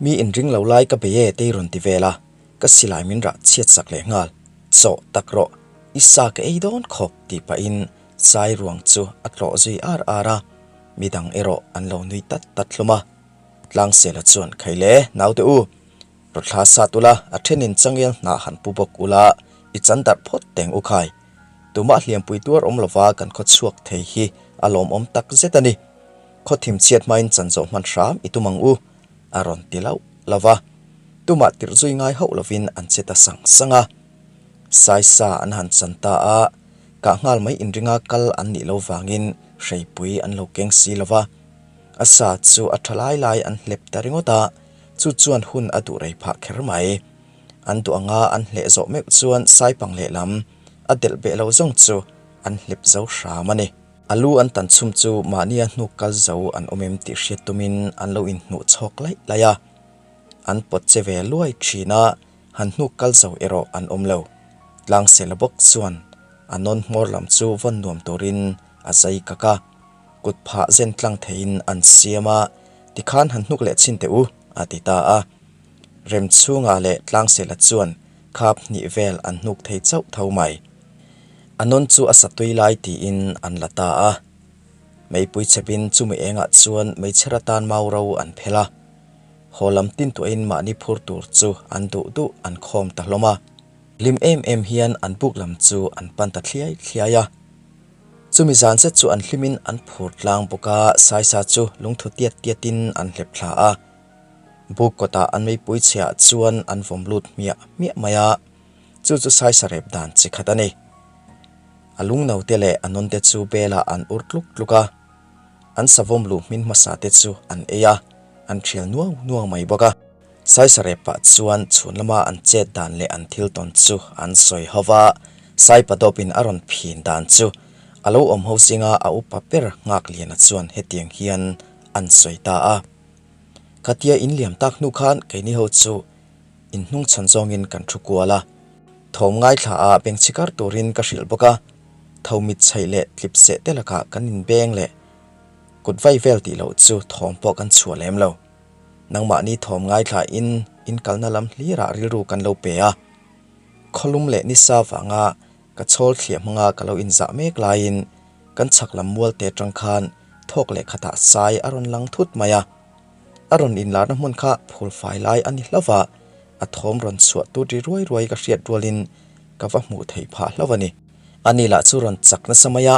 Mi inring lo lai ka bei e tei rawn ti vel a, ka silai min rah chhiat sak leh nghal. Chawh tak rawh, i sa ka ei dawn khawp tih pahin sai ruang chu a tlawh zui ar ar a, midang erawh an lo nui tat tat hlawm a. Tlangsela chuan, Khaile, naute u, rawthla sat ula, a thenin changel hnah han pu bawk ula, i chan darh phawt teng u khai. Tumah hliampui tuar awm lova kan khaw chhuak thei hi a lawmawm tak zet a ni. Khaw thim chhiat hmain chan zawh hman hram i tum ang u, a rawn ti lauh lauh va. Tumah tirh zui ngai hauh lovin an che ta sang sang a. Saisa an han chan ta a, kah nghal mai inringa kal an nih lo vangin hreipui an lo keng si lo va. A sa chu a tha lai lai an hlep ta ringawt a, chu chuan hun a duh rei phah kher mai. An duh anga an hleh zawh meuh chuan Saipang lehlam a delh beh lo zawng chu an hlep zo hram a ni. A lu an tan chhum chu mahnia hnuk kal zo an awm em tih hriat tumin an lo inhnuh chhawk laih laih a. An pawt che ve luai thin a, han hnuk kal zo erawh an awm lo. Tlangsela bawk chuan a nawn hmawr lam chu vawn nuam turin a zai kak a, kut phah zen tlang theiin an siam a, tikhan han hnuk leh chhin teh u, a ti ta a. Remchhunga leh Tlangsela chuan khap hnih vel an hnuk thei chauh tho mai. A nawn chu a sa tui lai tiin an la ta a. Meipui chhepin chumi engah chuan meichher atan mau ro an phel a. Haw lam tin tuahin mahni phur tur chu an duh duh an khawm ta hlawm a. Hlim em em hian an buk lam chu an pan ta thliai thliai a. Chumi zan zet chu an hlimin an phur tlang bawk a, Saisa chu lungthu tiat tiatin an hlep thla a. Buk kawtah an meipui chhiah chuan an vawm lut hmiah hmiah mai a. Chu chu saisa rep dan chi khat a ni. A lungno te leh a nawn te chu belah an ur tluk tluk a, an savawm luh hmin hmasa te chu an ei a, an thial nuau nuau mai bawk a. Saisa rep pah chuan chhun lama an chet dan leh an thil tawn chu an sawi ho va, Saipa dawpin a rawn phin dan chu a lo awm ho zinga a upa ber Nghakliana chuan hetiang hian an sawi ta a. Khatia in liam tak hnu khan keini ho chu In hnung chhan zawngin kan thu kual a, thawm ngaithla a beng chhi kar turin ka hrilh bawk a, tho mit chhaih leh tlip seh te lakah kan inbeng leh. Kut vai vel tih loh chu thawm pawh kan chhuah lem lo. Nangmahni thawm ngaithla in in kalna lam hlirah rilru kan lo pe a. Khawlum leh nisa vanga ka chhawl thliah hmanga ka lo inzah mek laiin kan chhak lam mual te atang khan thawk leh khatah sai a rawn lang thut mai a. A rawn inlarna hmun kha phul fai lai a ni hlauh a, a thawm rawn chhuah tut ri ruai ruai ka hriat rualin ka va hmuh theih phah hlauh a ni. Ani lah chu rawn chak nasa mai a,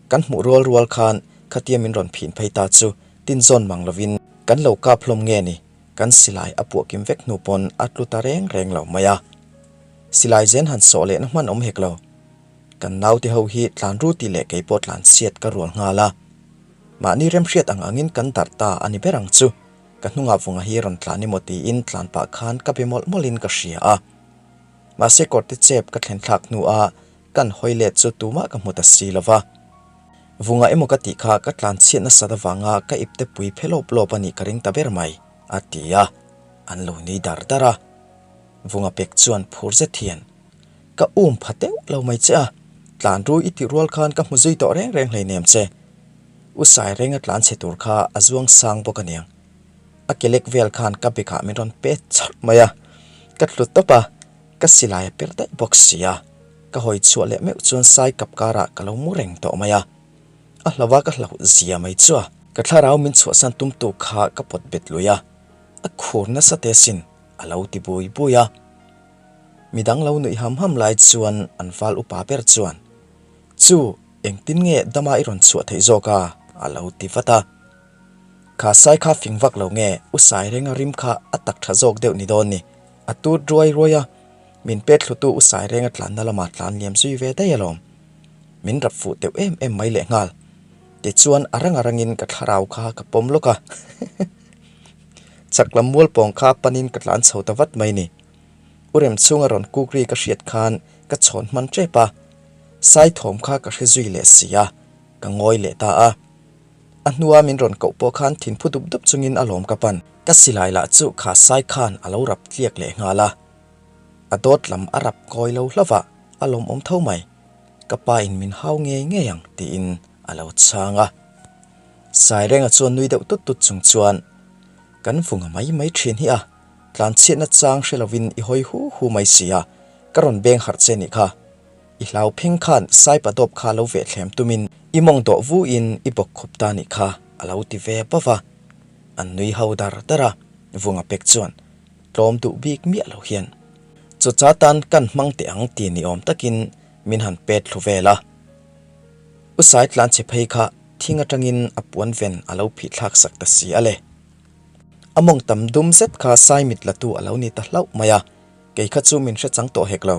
kan hmuh rual rual khan khatia min rawn phin phei ta chu tinzawn mang lovin kan lo kap hlawm nge ni, kan silai a puah kim vek hnu pawn a tlu ta reng reng lo mai a. Silai zen han sawh lehna hman awm hek lo. Kan naute ho hi tlan ru tih leh kei pawh tlan chhiat ka rual nghal a. Mahni remhriat ang angin kan darh ta a ni ber ang chu. Ka hnungah vunga hi rawn tlan emaw tiin tlan pah khan ka be mawlh mawlhin ka hria a. Mahse kawrte chep ka thlen thlak hnua kan hawi let chu tumah ka hmu ta si lo va. Vunga emaw ka tih kha ka tlan chhiat nasat avanga ka ipte pui phe lawp lawp a nih ka ring ta ber mai, a ti a. An lo nui dar dar a. Vunga pek chuan phur zet hian, Ka um pha deuh lo mai che a, tlan ru i tih rual khan ka hmu zui tawh reng reng hleinem che. U Sairenga tlan chhe tur kha a zuang sang bawk aniang. A kelek vel khan ka bekah min rawn pet chawrh mai a, ka tlu tawp a, ka silai a per daih bawk si a, ka hawi chhuah leh meuh chuan sai kap karah ka lo mu reng tawh mai a. A hlauh a ka hlauh zia mai chu a. Ka thlarau min chhuahsan tumtu kha ka pawt bet lui a, a khur nasa te sin a lo ti bui bui a. Midang lo nuih ham ham lai chuan an val upa ber chuan, Chu, engtin nge dama i rawn chhuah theih zawk a? a lo ti vat a. Kha sai kha fing vak lo nge, u sai renga rim kha a tak tha zawk deuh ni dawn ni. A tut ruai ruai a, min pet hlutu u sai renga tlanna lamah tlan liam zui ve daih alawm. Min rap fuh teuh em em mai lehnghal. Tichuan a rang a rangin ka thlarau kha ka pawm lawk a. Chak lam mual pawng kha panin ka tlan chho ta vat mai ni. U rem chhunga rawn kuk ri ka hriat khan ka chhawn hman tep a, sai thawm kha ka hre zui leh si a, ka ngawi leh ta a. A hnua min rawn koh pawh khan thinphu dup dup chungin a lawm ka pan. Ka silai lah chu kha sai khan a lo rap tliak leh nghal a, a dawt lam a rap kawi lo hlauh a, a lawmawm tho mai. Ka pa in min hau ngei ngei ang tiin a lo chhang a. Sairenga chuan nui deuh tut tut chung chuan, Kan vunga mai mai thin hi a, tlanchhiatna chang hre lovin i hawi hu hu mai si a, ka rawn beng harh che nih kha. I hlau pheng khan Saipa dawp kha lo veh thlem tumin i mawng dawh vuin i bawk khup ta nih kha a lo ti ve bauh a. An nui ho dar dar a, vunga pek chuan tlawm duh bik miah lo hian Chawcha tan kan hmang teh ang ti ni awm takin min han pet thlu vel a. U Sai tlan chhe phei kha thing atangin a puan ven a lo phih thlak sak ta si a le. A mawng tam dum zet kha Sai mit la tu a lo ni ta hlauh mai a, kei kha chu min hre chang tawh hek lo.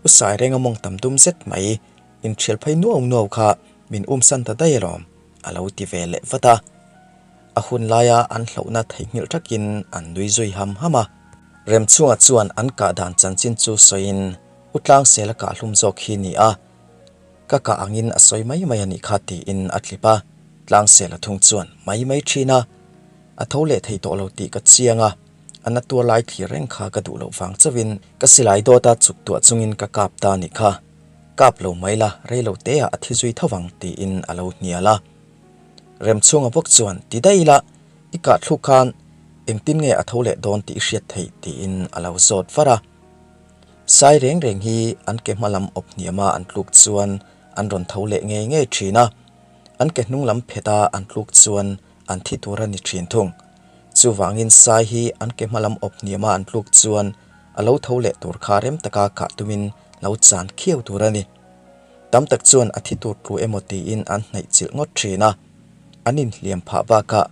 U Sai renga mawng tam dum zet mai inthial phei nuau nuau kha min umsan ta daih alawm a lo ti ve leh vat a. A hun laia an hlauhna theihnghilh thakin an nui zui ham ham a. Remchhunga chuan an kah dan chanchin chu sawiin U Tlangsela kah hlum zawk hi ni a, Ka kah angin a sawi mai mai a nih kha tiin a tlip a, Tlangsela thung chuan mai mai thin a, a tho leh thei tawh lo tih ka chiang a, a na tuar lai thlir reng kha ka duh loh vang chauhin ka silai dawta chuk tuah chungin ka kap ta a nih kha, kap lo mai la rei lo te ah a thi zui tho vang tiin a lo hnial a. Remchhunga bawk chuan ti daih ila i kah thluk khan engtin nge a tho leh dawn tih i hriat theih tiin a lo zawt var a. Sai reng reng hi an ke hma lam awp hniama an tluk chuan an rawn tho leh ngei ngei thin a, an ke hnung lam pheta an tluk chuan an thi tur a ni thin thung. Chuvangin sai hi an ke hma lam awp hniama an tluk chuan a lo tho leh tur kha rem taka kah tumin lo chan khiau tur a ni. Tam tak chuan a thi tur tlu emaw tiin an hnaih chilh ngawt thin a, an inhliam phah bakah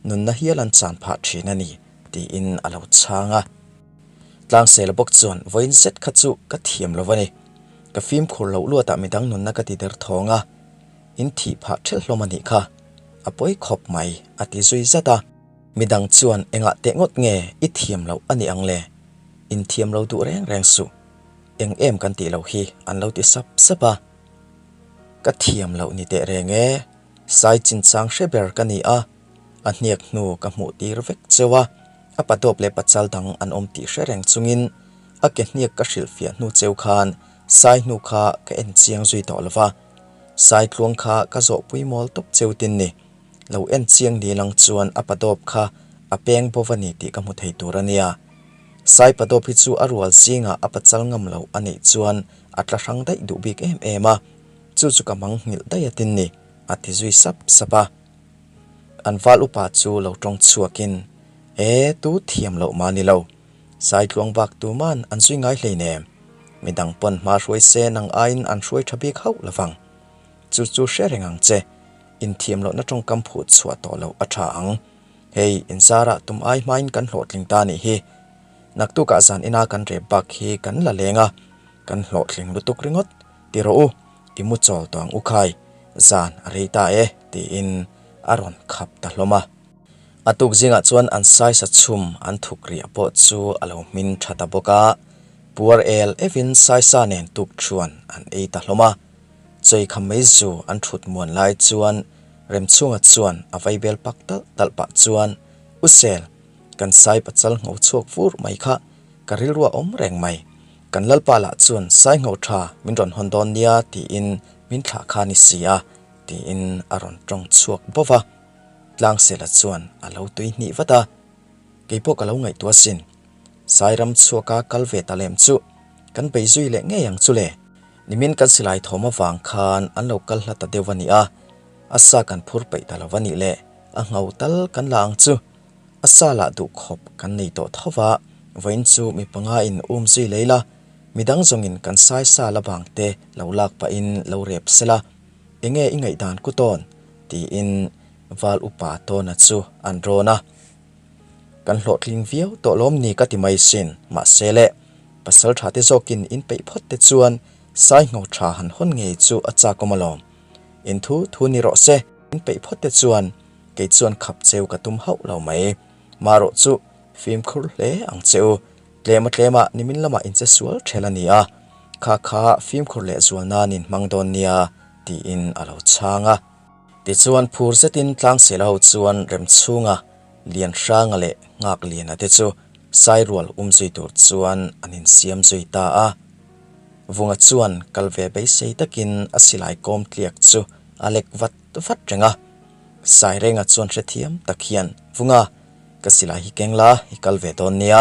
nunna hial an chan phah thin a ni tiin a lo chhang a. Tlangsela bawk chuan vawiin zet kha chu ka thiam lo a ni. Ka fimkhur loh luatah midang nunna ka ti der thawng a, in thih phah ṭhelh hlawm a nih kha. A pawi khawp mai, a ti zui zat a. Midang chuan engah teh ngawt nge i thiam loh a ni ang le? In thiam lo duh reng reng suh. Eng em kan tih loh hi an lo ti sap sap a. Ka thiam loh ni teh reng e, sai chinchang hre ber ka ni a, a hniak hnu ka hmuh tir vek cheu a. A padawp leh pachal dang an awm tih hre reng chungin a ke hniak ka hrilhfiah hnu cheu khan sai hnu kha ka en chiang zui tawh lo va, sai tluang kha ka zawhpui mawl tawp cheu tin ni. Lo en chiang ni lang chuan a padawp kha a peng bo va ni tih ka hmu thei tur a nia. Sai padawp hi chu a rual zingah a pachal ngam lo a nih chuan a tla hrang daih duh bik em em a, chu chu ka mang nghilh daih a tin ni, a ti zui sap sap a. An val upa chu lo tawng chhuakin, E, tu thiam loh mah ni lo. Sai tluang bak tuman an zui ngai hleinem. Midang pawn hma hruai se nang aiin an hruai tha bik hauh lovang. Chu chu hre reng ang che. Inthiam lohna tawngkam phuh chhuah tawh loh a tha ang. Hei, inzarah tum ai hmain kan hlawhtling ta nih hi. Naktukah zan ina kan rep bak hi kan la leng a, kan hlawhtling lutuk ringawt. Ti rawh u, i mu chawl tawh ang u khai, zan a rei ta e, tiin a rawn khap ta hlawm a. A tuk zingah chuan an saisa chhum an thuk riah pawh chu a lo hmin tha ta bawk a, puar el evin saisa nen tuk thuan an ei ta hlawm a. Chei kha mei zu an thut muan lai chuan Remchhunga chuan a vaibel pak talh talh pah chuan, U Sel, kan sai pachal ngho chhuak vur mai kha ka rilru a awm reng mai. Kan Lalpa lah chuan sai ngho tha min rawn hawn dawn nia tiin min thlah kha ni si a, tiin a rawn tawng chhuak bawk a. Tlangsela chuan a lo tui hnih vat a, Keipawh ka lo ngaihtuah asin. Sairam chhuaka kal ve ta lem chu kan bei zui leh ngei ang chu le. Nimin kan silai thawm avang khan an lo kal hla ta deuh a ni a, a sa kan phur peih ta lo a nih le, a ngho tal kan la ang chu. A sa lah duh khawp kan nei tawh tho va, vawiin chu mi panga in um zui lei la, midang zawngin kan sai sa la bang te lo lak pahin lo rep se la, enge i ngaihdan ku tawn? tiin Val upa tawna chu an rawn a. Kan hlawhtling viau tawh lawm ni ka ti mai sin, mahse le, pasal tha te zawkin in peih phawt te chuan sai ngho tha han hawn ngei chu a chak awm alawm. In thu thu ni rawh se, in peih phawt te chuan kei chuan khap cheu ka tum hauh lo mai. Marawh chu fimkhur hle ang che u, tlema tlema nimin lamah in che sual ṭhel a ni a, kha kha fimkhur leh zual nan in hmang dawn nia tiin a lo chhang a. Tichuan phur zetin Tlangsela ho chuan Remchhunga, Lianhranga leh Nghakliana te chu Sairual um zui tur chuan an insiam zui ta a. Vunga chuan kal ve beisei takin a silai kawm tliak chu a lek vat vat reng a. Sairenga chuan hrethiam tak hian, Vunga, ka silai hi keng la, i kal ve dawn nia,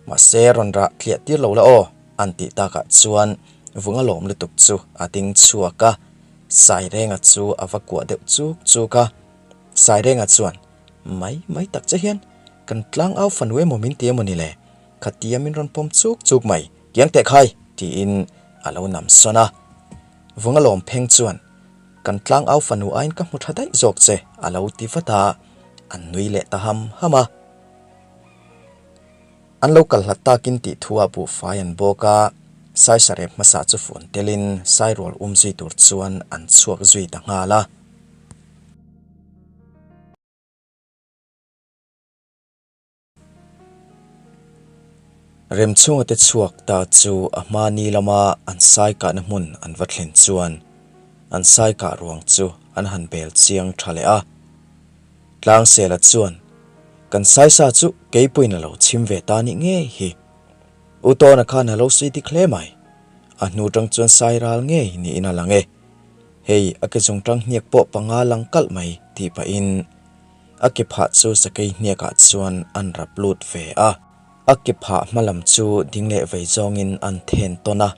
mahse rawn rah tliah tir lo la aw, an tih takah chuan Vunga lawm lutuk chu a ding chhuak a. Sairenga chu a va kuah deuh chuk chuk a, Sairenga chuan, Mai mai tak che hian kan tlang au fanu emaw min ti emaw ni le, khatia min rawn pawm chuk chuk mai, kiang teh khai! tiin a lo nam sawn a. Vunga lawm pheng chuan, Kan tlang au fanu aiin ka hmu tha daih zawk che, a lo ti vat a, an nui leh ta ham ham a. An lo kal hlat takin tih thu ah buhfai an bawk a, Saisarep hmasa chu fun telin Sairual um zui tur chuan an chhuak zui ta nghal a. Remchhunga te chhuak ta chu a hma ni lama an sai kahna hmun an va thlen chuan an sai kah ruang chu an han bel chiang tha leh a. Tlangsela chuan, Kan saisa chu keipuiin a lo chhim ve ta nih ngei hi. U Tawna khan a lo sawi dik hle mai. A hnu tang chuan sai ral ngei niin a lang e. Hei a ke chung tang hniak pawh panga lang kalh mai tih pahin a ke phah chu sakei hniakah chuan an rap lut ve a. A ke phah hma lam chu ding leh vei zawngin an then tawn a.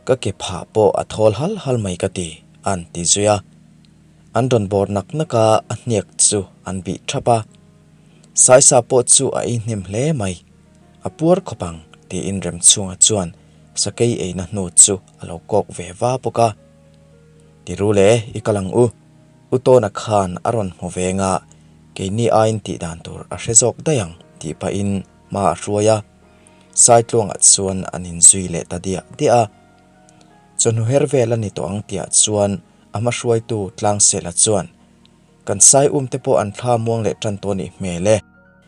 Ka ke phah pawh a thawl hal hal mai ka ti, an ti zui a. An rawn bawr nak nak a, a hniak chu an bih thap a. Saisa pawh chu a ei hnem hle mai. A puar khawp ang, tiin Remchhunga chuan sakei eina hnu chu a lo kawk ve va bawk a. Ti ru le, i kal ang u. U Tawna khan a rawn hmu veng a, keini aiin tih dan tur a hre zawk daih ang, tih pahin hma a hruai a. Saitluangah chuan an inzui leh ta diah diah a. Chawhnu her vel a ni tawh ang tihah chuan A hma hruaitu Tlangsela chuan, Kan sai um te pawh an thla muang leh tan tawh nih hmel e.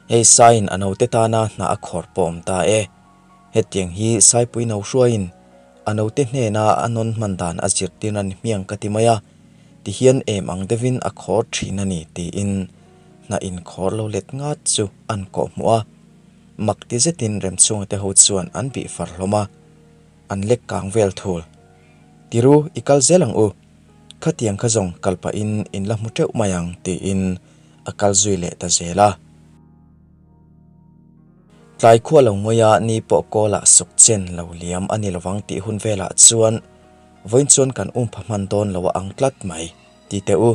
Hei saiin a note tana hna a khawr pawh awm ta e. Hetiang hi saipui no hruaiin a note hnena a nawn hman dan a zirtir a ni hmiang ka ti mai a, tihian em ang deuhin a khawr thin a ni tiin hna inkhawr lo let ngat chu an kawhhmuh a. Mak ti zetin Remchhunga te ho chuan an bih far hlawm a. An lek kang vel thul. Tiru, i kal zel ang u. Khatiang kha zawng kal pahin in la hmu teuh mai ang tiin a kal zui leh ta zel a. Tlai khua lo ngawi a, ni pawh kawlah suk chen lo liam a ni lovang tih hun velah chuan vawiin chuan kan umpha hman dawn lo a ang tlat mai. Ti teh u,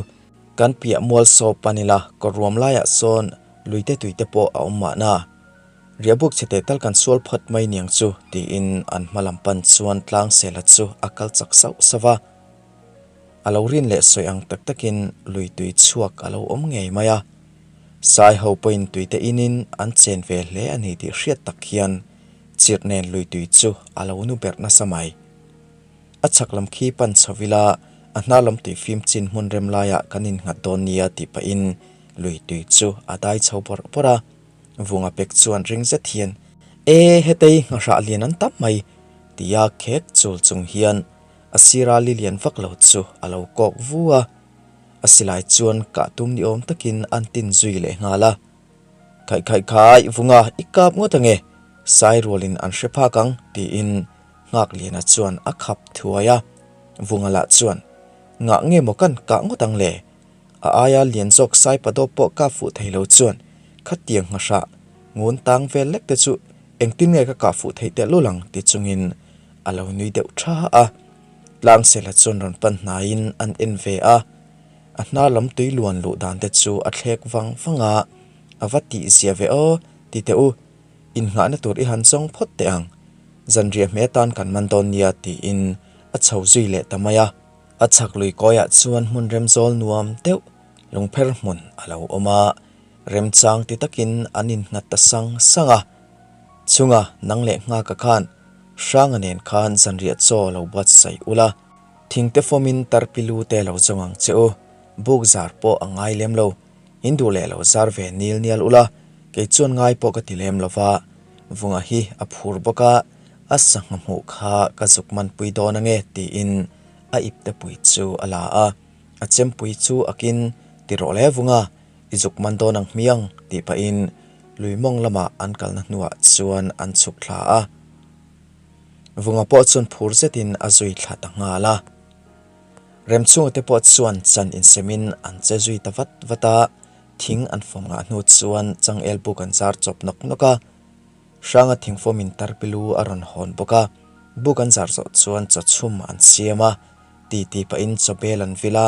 kan piah mual saw pan ila kawr ruam laiah sawn luite tuite pawh a awm mahna. Riahbuk chhe teh tal kan sual phawt mai niang chu tiin an hma lam pan chuan Tlangsela chu a kal chak sauh sauh a. A lo rin leh sawi ang tak takin lui tui chhuak a lo awm ngei mai a. Sai ho pawhin tuite inin an chen ve hle a ni tih hriat tak hian chirh nen lui tui chu a lo nu berh nasa mai. A chhak lam khi pan chho ila a hnar lam tui fim chin hmun rem laiah kan innghat dawn nia tih pahin lui tui chu a dai chho bawrh bawrh a. Vunga pek chuan ring zet hian, E, hetei nghahrah lian an tam mai, tia khek chul chung hian a sira li lian vak lo chu a lo kawk vu a. A silai chuan kah tum ni awm takin an tin zui leh nghal a. Khaih khaih khai, Vunga, i kap ngawt ange, sai rualin an hre phak ang, tiin Nghakliana chuan a khap thuai a. Vunga lah chuan, Ngah nge maw kan kah ngawt ang le? A aia lian zawk sai padawp pawh kap fuh thei lo chuan khatiang nghahrah ngun tang vel lek te chu engtin nge ka kah fuh theih tehlul ang ti chungin a lo nui deuh tha a. Tlangsela chuan rawn pan hnaiin an en ve a, a hnar lam tui luan luh dan te chu a thlek vang vang a, a va tih zia ve aw ti teh u, innghahna tur i han zawng phawt teh ang, zanriah hme atan kan man dawn nia tiin a chho zui leh ta mai a. A chhak lui kawiah chuan hmun remzawl nuam deuh lungpher hmun a lo awm a, remchang ti takin an innghat ta sang sang a. Chunga nang leh nghaka khan Hranga nen khan zanriah chaw lo buatsaih ula, thingte fawmin tarpilu te lo zawng ang che u, buk zar pawh a ngai lem lo, in duh leh lo zar ve nil nial ula, kei chuan ngai pawh ka ti lem lo va, Vunga hi a phur bawk a, a sangha hmuh kha ka zuk manpui dawn ange tiin a ipte pui chu a la a, a chempui chu akin ti rawh le Vunga, i zuk man dawn ang hmiang tih pahin lui mawng lamah an kalna hnuah chuan an chhuk thla a. Vunga pawh chuan phur zetin a zui thla ta nghal a. Remchhunga te pawh chuan chan insemin an che zui ta vat vat a, thing an fawm ngah hnu chuan changel buk an zar chawp nawk nawk a. Hranga thingfawmin tarpilu a rawn hawn bawk a, buk an zar zawh chuan chaw chhum an siam a, titi pahin chaw bel an vil a,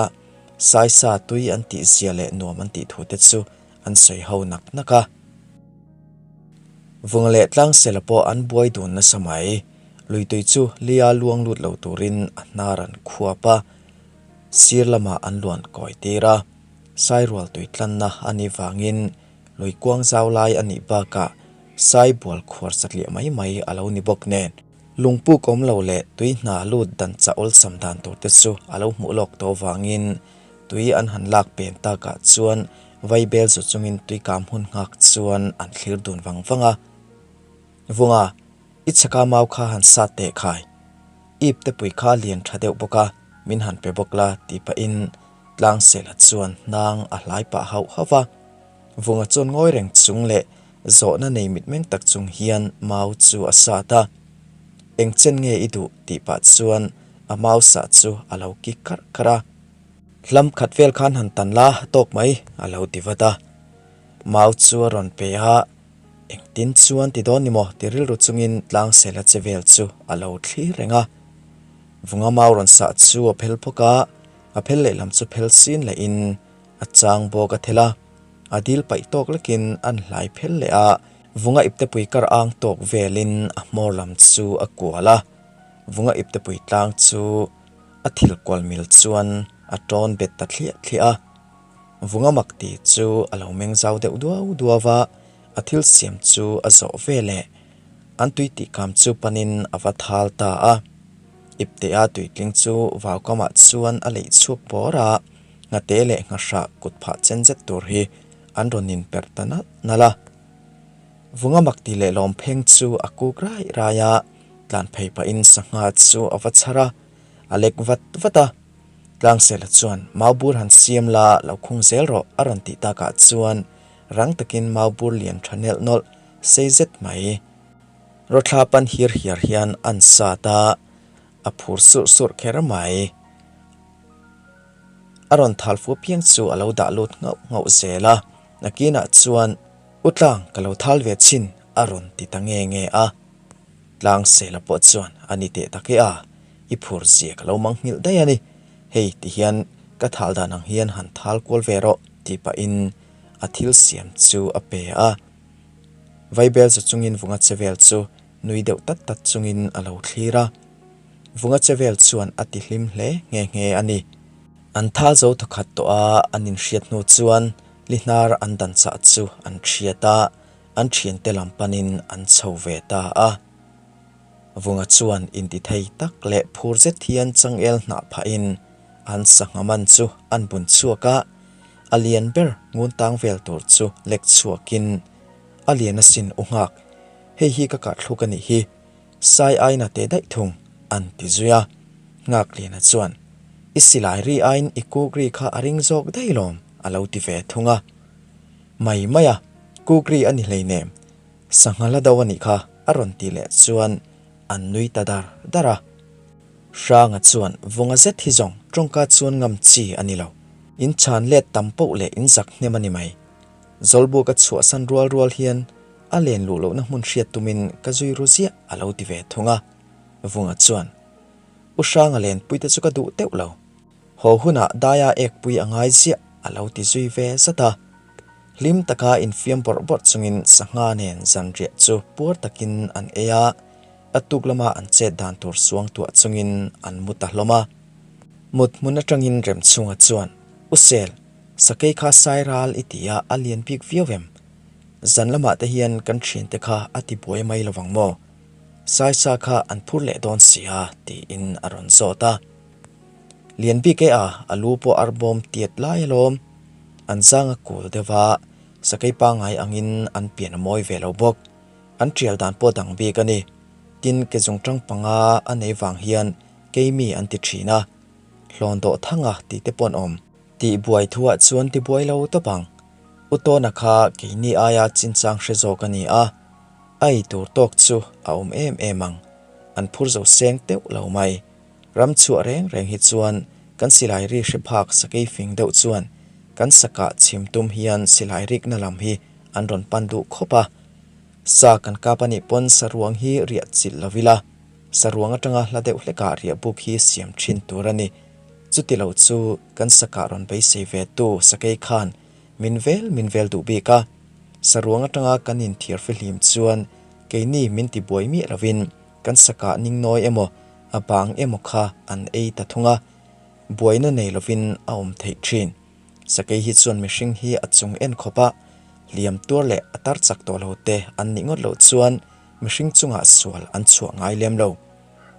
saisa tui an tih zia leh nuam an tih thu te chu an sawi ho nak nak a. Vunga leh Tlangsela pawh an buai dun nasa mai. Luitui chu lia luang lut lo turin a hnar an khuap a, sir lamah an luan kawi tir a. Sairual tui tlanna a nih vangin lui kuang zau lai a nih bakah sai bual khuar satliah mai mai a lo ni bawk nen. Lungpuk awm lo leh tui hna lut dan chah awlsam dan tur te chu a lo hmuh lawk tawh vangin tui an han lak pen takah chuan vaibel zu chungin tui kam hun nghak chuan an thlir dun vang vang a. Vunga, i chhaka mau kha han sat teh khai. Ip te pui kha lian tha deuh bawk a, min han pe bawk la tih pahin Tlangsela chuan hnang a hlai pah hauh hauh va. Vunga chuan ngawi reng chung leh zawhna nei mitmeng tak chung hian mau chu a sat a. Eng chen nge i duh tih pah chuan a mau sah chu a lo kik karh karh a. Hlam khat vel khan han tan la tawk mai a lo ti vat a. Mau chu a rawn pe a, engtin chuan ti dawn ni maw ti rilru chungin Tlangsela che vel chu a lo thlir reng a. Vunga mau rawn sah chu a phel phawk a, a phel lehlam chu phel sin lehin a chang bawk a thel a, a dil paih tawk lekin an hlai phel leh a, Vunga iptepui kar ang tawk velin a hmawr lam chu a kual a, Vunga iptepui tlang chu a thil kual mil chuan a tawn bet ta thliah thliah a. Vunga mak ti chu a lo meng zau deuh duau duau a, a thil siam chu a zawh ve leh. An tui tih kam chu panin a va thal ta a. Iptea tuitling chu vaukamah chuan a leih chhuak bawr a, nghate leh nghahrah kut phah chen zet tur hi an rawn inperh ta nalh nalh a. Vunga mak ti leh lawm pheng chu a kuk rai rai a, tlan phei pahin sangha chu a va chhar a, a lek vat vat a. Tlangsela chuan maubur han siam la lo khung zel rawh a rawn tih takah chuan rang takin maubur lian tha nelh nawlh sei zet mai. Rawthla pan hir hiar hian an sat a, a phur surh surh kher mai. A rawn thal fu piang chu a lo dah lut nghauh nghauh zel a, nakinah chuan U Tlang ka lo thal ve chhin a rawn ti ta nge nge a. Tlangsela pawh chuan a ni teh tak e a, i phur zia ka lo mangnghilh daih a ni. Hei ti hian ka thal dan ang hian han thal kual ve rawh tih pahin a thil siam chu a pe a. Vaibel za chungin vunga che vel chu nui deuh tat tat chungin a lo thlir a. Vunga che vel chuan a ti hlim hle nghe nghe a ni. An thal zo thawkhat tawh a, an inhriat hnu chuan Lihnar an dan chah chu an hriat a, an thiante lam panin an chho ve ta a. Vunga chuan intithei tak leh phur zet hian changel hnah phahin an sangha man chu an bun chhuak a, a lian ber ngun tang vel tur chu lek chhuakin a lian asin u nghak, hei hi ka kahthluk a nih hi, Sai aina teh daih thung an ti zui a. Nghakliana chuan, I silai ri aiin i kuk ri kha a ring zawk daih lawm a lo ti ve thung a. Mai mai a, kuk ri a ni hleinem, sangha la do a nih kha a rawn ti leh chuan an nui ta dar dar a. Hranga chuan vunga zet hi zawng tawngka chuan ngam chi a ni lo. In chhan let tam poh leh in zak hnem a ni mai. Zawlbuk a chhuahsan rual rual hian A len luh lohna hmun hriat tumin ka zui ru ziah a lo ti ve thung a. Vunga chuan, U Hranga lenpui te chu ka duh teuh lo. Haw hunah daia ekpui a ngai ziah a lo ti zui ve zat a. Hlim taka infiam bawrh bawrh chungin sangha nen zanriah chu puar takin an ei a, a tuk lama an chet dan tur suang tuah chungin an mu ta hlawm a. Mut hmun atangin Remchhunga chuan, U Sel, sakei kha sai ral i ti a, a lian bik viau em? Zan lamah te hian kan thiante kha a ti buai mai lovang maw? Saisa kha an phur leh dawn si a tiin a rawn zawt a. Lian bik e a, a lu pawh ar bawm tiat lai alawm. An zang a kul deuh a, sakei pangngai angin an pian a mawi ve lo bawk. An tial dan pawh dang bik a ni. Tin, ke zungtang panga a nei vang hian keimi an ti thin a. Hlawn dawh thanga tih te pawh an awm. Tih buai thuah chuan ti buai lo tawp ang. U Tawna kha keini aia chinchang hre zawk a ni a, a ei tur tawk chu a awm em em ang. An phur zo seng teuh lo mai. Ram chhuah reng reng hi chuan kan silai ri hre phak sakei fing deuh chuan kan sakah chhim tum hian silai rikna lam hi an rawn pan duh khawp a. Sa kan kap a nih pawn saruang hi riah chilh lo ila, saruang atanga hla deuh hlekah riah buk hi siam thin tur a ni. Chuti lo chu kan sakah rawn beisei ve tu sakei khan min vel min vel duh bik a, saruang atanga kan inthiar fihlim chuan keini min ti buai miah lovin kan sakah ningnawi emaw a bang emaw kha an ei ta thung a, buaina nei lovin a awm theih thin. Sakei hi chuan mihring hi a chung en khawp a, hliam tuar leh a tar chak tawh lo te an nih ngawt loh chuan mihring chungah sual an chhuah ngai lem lo.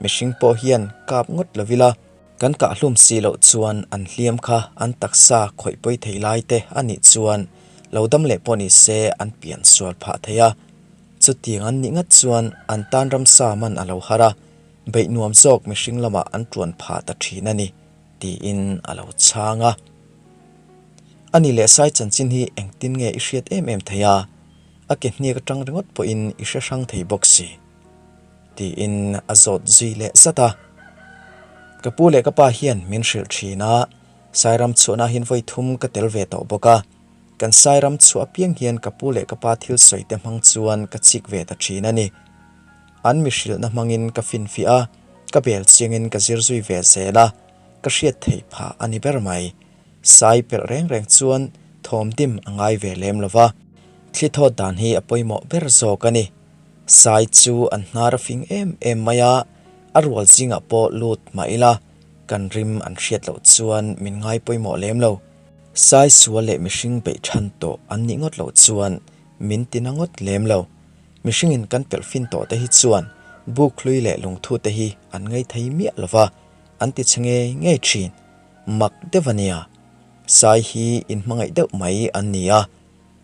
Mihring pawh hian kap ngawt lovila, Kan kah hlum si loh chuan an hliam kha an taksa khawih pawi thei lai te a nih chuan lo dam leh pawh ni se an pian sual phah thei a. Chutiang an nih ngat chuan an tan ramsa man a lo har a, beih nuam zawk mihring lamah an tuan phah ta thin a ni, tiin a lo chhang a. A ni leh sai chanchin hi engtin nge i hriat em em thei a, a ke hniak atang ringawt pawhin i hre hrang thei bawk si. Tiin a zawt zui leh zat a. Ka pu leh ka pa hian min hrilh thin a, Sairam chhuahna hian vawi thum ka tel ve tawh bawk a. Kan Sairam chhuah apiang hian ka pu leh ka pa thil sawi te hmang chuan ka chik ve ta thin a ni. An mi hrilhna hmangin ka finfiah a, ka bel chiangin ka zir zui ve zel a, ka hriat theih phah a ni ber mai. Sai pelh reng reng chuan thawm dim a ngai ve lem lo va, thli thawt dan hi a pawimawh ber zawk a ni. Sai chu an hnar a fing em em mai a, a rual zingah pawh lut mah ila kan rim an hriat loh chuan min ngai pawimawh lem lo. Sai sual leh mihring beih than tawh an nih ngawt loh chuan min ti na ngawt lem lo. Mihringin kan pelh fin tawh te hi chuan buk hlui leh lungthu te hi an ngai thei miah lo va, an ti chhe ngei ngei thin. Mak deuh a nia. Sai hi inhmangaih deuh mai an ni a.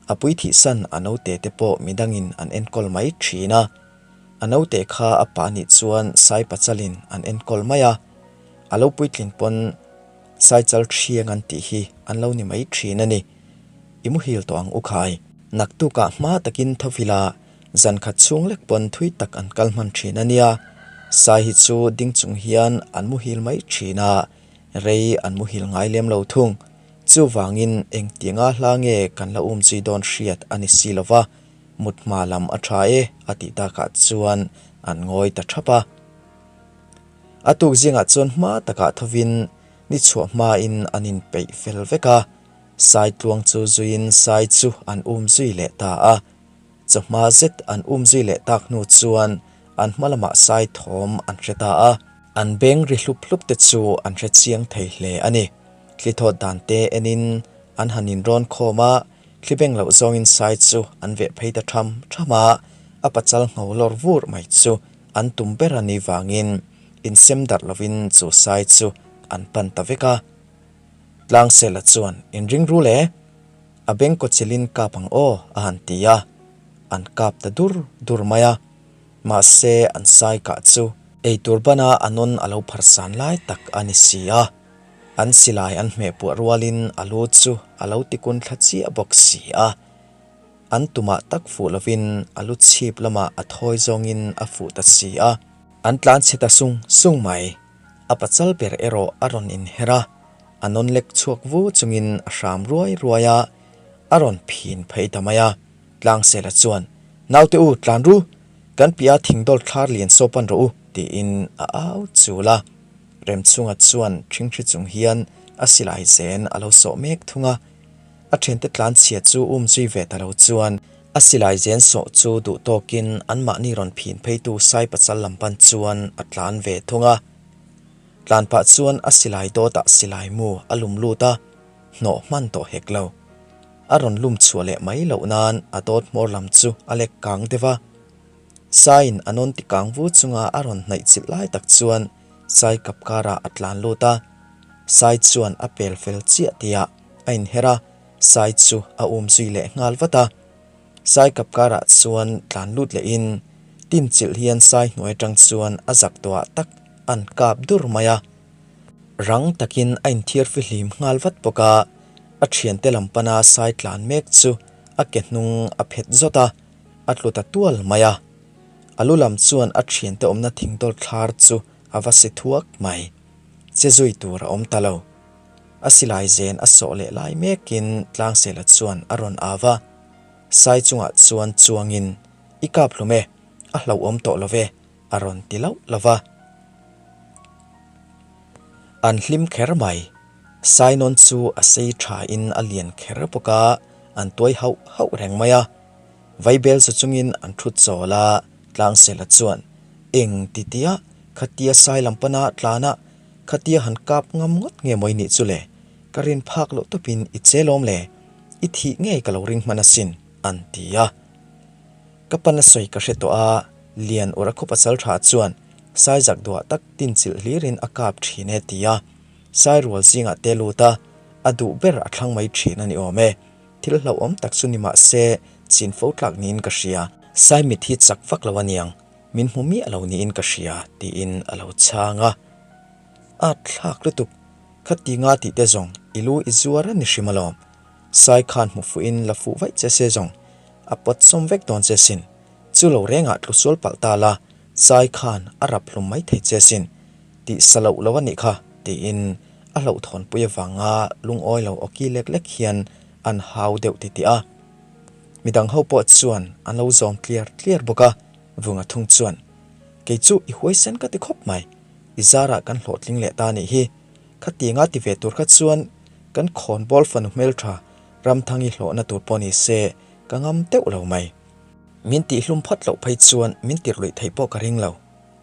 A pui thihsan a naute te pawh midangin an enkawl mai thin a, a naute kha a pa nih chuan sai pachalin an enkawl mai a, a lo puitlin pawn sai chal thiang an tih hi an lo ni mai thin a ni. I muhil tawh ang u khai. Naktukah hma takin thovila zan khat chhung lek pawn thui tak an kal hman thin a nia, sai hi chu ding chung hian an muhil mai thin a. Rei an muhil ngai lem lo thung. Chuvangin engtianga hla nge kan la um zui dawn hriat a ni si lo va, mut hma lam a tha e a tih takah chuan an ngawi ta thap a. A tuk zingah chuan hma takah thovin ni chhuah hmain an inpeih fel vek a, Sai tluang chu zuiin Sai chu an um zui leh ta a. Chawhma zet an um zui leh tak hnu chuan an hma lamah Sai thawm an hre ta a. An beng ri hlup hlup te chu an hre chiang thei hle a ni. Thli thawt dan te enin an han inrawn khawm a, thli beng loh zawngin Sai chu an veh phei ta tham tham a, a pachal ngho lawr vur mai chu an tum ber a nih vangin insem darh lovin chu Sai chu an pan ta vek a. Tlangsela chuan, Inring rul e, a beng kawchilin kap ang aw, a han ti a. An kap ta dur dur mai a. Mahse, an sai kah chu eitur bana a nawn a lo pharsan lai tak a ni si a. An silai an hmeh puah rualin a lu chu a lo tikun thla chiah bawk si a. An tumah tak fuh lovin a lu chhip lamah a thawi zawngin a fuh ta si a. An tlan chhe ta sung sung mai. A pachal ber erawh a rawn inher a, a nawn lek chhuak vu chungin a hram ruai ruai a, a rawn phin phei ta mai a. Tlangsela chuan, Naute u, tlan ru! Kan piah thingdawl thlar lian saw pan rawh u, tiin a au chul a. Remchhunga chuan ṭhingṭhi chung hian a silai zen a lo sawh mek thung a. A ṭhiante tlanchhia chu um zui ve ta lo chuan a silai zen sawh chu duh tawkin anmahni rawn phin pheitu Sai Pachal lam pan chuan a tlan ve thung a. Tlan pah chuan a silai dawtah silai mu a lum lut a, hnawh hman tawh hek lo. A rawn lum chhuah leh mai loh nan a dawt hmawr lam chu a lek kang deuh a. Saiin a nawn ti kang vu chunga a rawn hnaih chilh lai tak chuan Sai kap karah a tlan lut a. Sai chuan a pel fel chiah tihah a inher a, Sai chu a um zui leh nghal vat a. Sai kap karah chuan tlan lut lehin tin chilh hian Sai hnuai atang chuan a zak tawhah tak an kap dur mai a. Rang takin a inthiar fihlim nghal vat bawk a, a thiante lam pana Sai tlan mek chu a ke hnung a phet zawt a, a tlu ta tual mai a. A lu lam chuan a thiante awmna thingdawl thlar chu a va si thuak mai. Che zui tur a awm ta lo. A silai zen a sawh leh lai mekin Tlangsela chuan a rawn au va. Sai chungah chuan chuangin, I kap hlum e, a hlauhawm tawh lo ve, a rawn ti lauh lauh va. An hlim kher mai. Sainawn chu a sei thain a lian kher bawk a, an tuai hauh hauh reng mai a. Vaibel chu chungin an thut chawl a, Tlangsela chuan, Eng ti tia, khatia sai lam pana tlana Khatia han kap ngam ngawt nge maw i nih chu le? Ka rin phak loh tawpin i che lawm le? I thih ngei ka lo ring hman asin, an ti a. Ka pan a sawi ka hre tawh a, Lian ura khaw pasal tha chuan Saizak duah tak tin chilh hlirin a kap thin e ti a. Sairual zingah te lut a, a duh ber a thlang mai thin a ni awm e. Thil hlauhawm tak chu ni mah se, chin fo tlak niin ka hria. Saimit hi chak vak lo a niang. Min hmu miah lo niin ka hria, tiin a lo chhang a. A thlak lutuk, khati nga tih te zawng i lu i zuar a ni hrim alawm. Sai khan hmu fuhin la fuh vaih che se zawng, a pawt sawm vek dawn che sin. Chu lo rengah tlu sual palh ta la, Sai khan a rap hlum mai thei che sin. Tih sa loh lo a nih kha, tiin a hlauhthawnpui avanga lungawi lo awki lek lek hian an hau deuh titih a. Midang ho pawh chuan an lo zawm tliar tliar bawk a. Vunga thung chuan, Kei chu i huaisen ka ti khawp mai, i zarah kan hlawhtling leh ta nih hi. Khatianga ti ve tur kha chuan kan khawnbawl fanu hmeltha Ramthangi hlawhna tur pawh ni se ka ngam teuh lo mai. Min tihhlum phawt loh phei chuan min tirhluih theih pawh ka ring lo,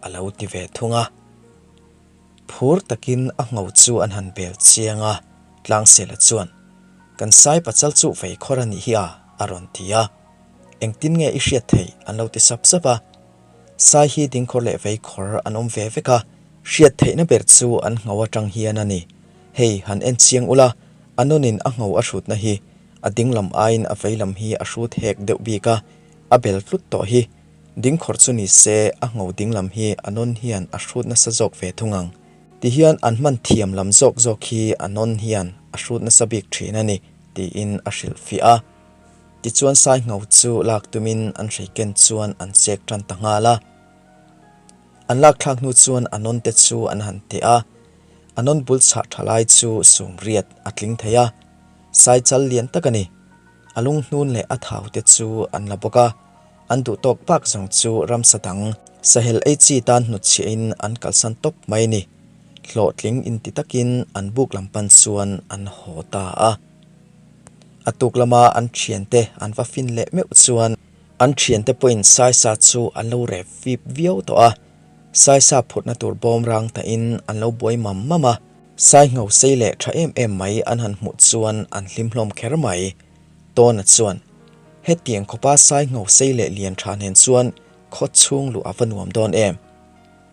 a lo ti ve thung a. Phur takin a ngho chu an han bel chiang a, Tlangsela chuan, Kan sai pachal chu vei khawr a nih hi a, a rawn ti a. Engtin nge i hriat theih? an lo ti sap sap a. Sai hi dingkhawr leh veikhawr an awm ve vek a, hriat theihna ber chu an ngho atang hian a ni. Hei, han en chiang ula, a nawnin a ngho a hrutna hi a dinglam aiin a veilam hi a hrut hek deuh bik a, a bel tlut tawh hi. Dingkhawr chu ni se, a ngho dinglam hi a nawn hian a hrut nasa zawk ve thung ang. Tihian an hman thiam lam zawk zawk hi a nawn hian a hrut nasa bik thin a ni, tiin a hrilhfiah a. Tichuan Saingho chu lak tumin an hreiken chuan an chek tan ta nghal a. An lak thlak hnu chuan a nawn te chu an han teh a. A nawn bul chhah tha lai chu sumriat a tling thei a, saichal lian tak a ni. A lunghnun leh a thau te chu an la bawk a, an duh tawk bak zawng chu ramsa dang sahel ei chi tan hnutchhiahin an kalsan tawp mai a ni. Hlawhtling inti takin an buk lam pan chuan an haw ta a. A tuk lama an thiante an va fin leh meuh chuan an thiante pawhin saisa chu an lo rep fip viau tawh a. Saisa phurhna tur bawm rang tahin an lo buai mam mam a, sai ngho sei leh tha em em mai an han hmuh chuan an hlim hlawm kher mai. Tawna chuan, Hetiang khawpa sai ngho sei leh lian tha nen chuan khaw chhung luh a va nuam dawn em?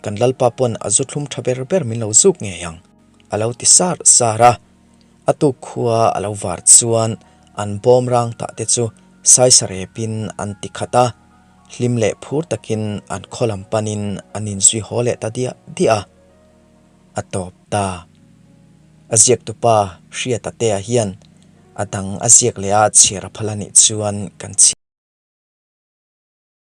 Kan Lalpa pawn a zu thlum tha ber ber min lo zuk ngei ang, a lo ti sar sar a. A tuk khua a lo var chuan an bawm rang tah te chu saisa repin an ti khat a. Hlim leh phur takin an khaw lam panin an inzui haw leh ta diah diah a, a tawp ta. A ziaktupa Hriata Tea hian a dang a ziak leh a chhiar a phal a nih chuan kan chhiar.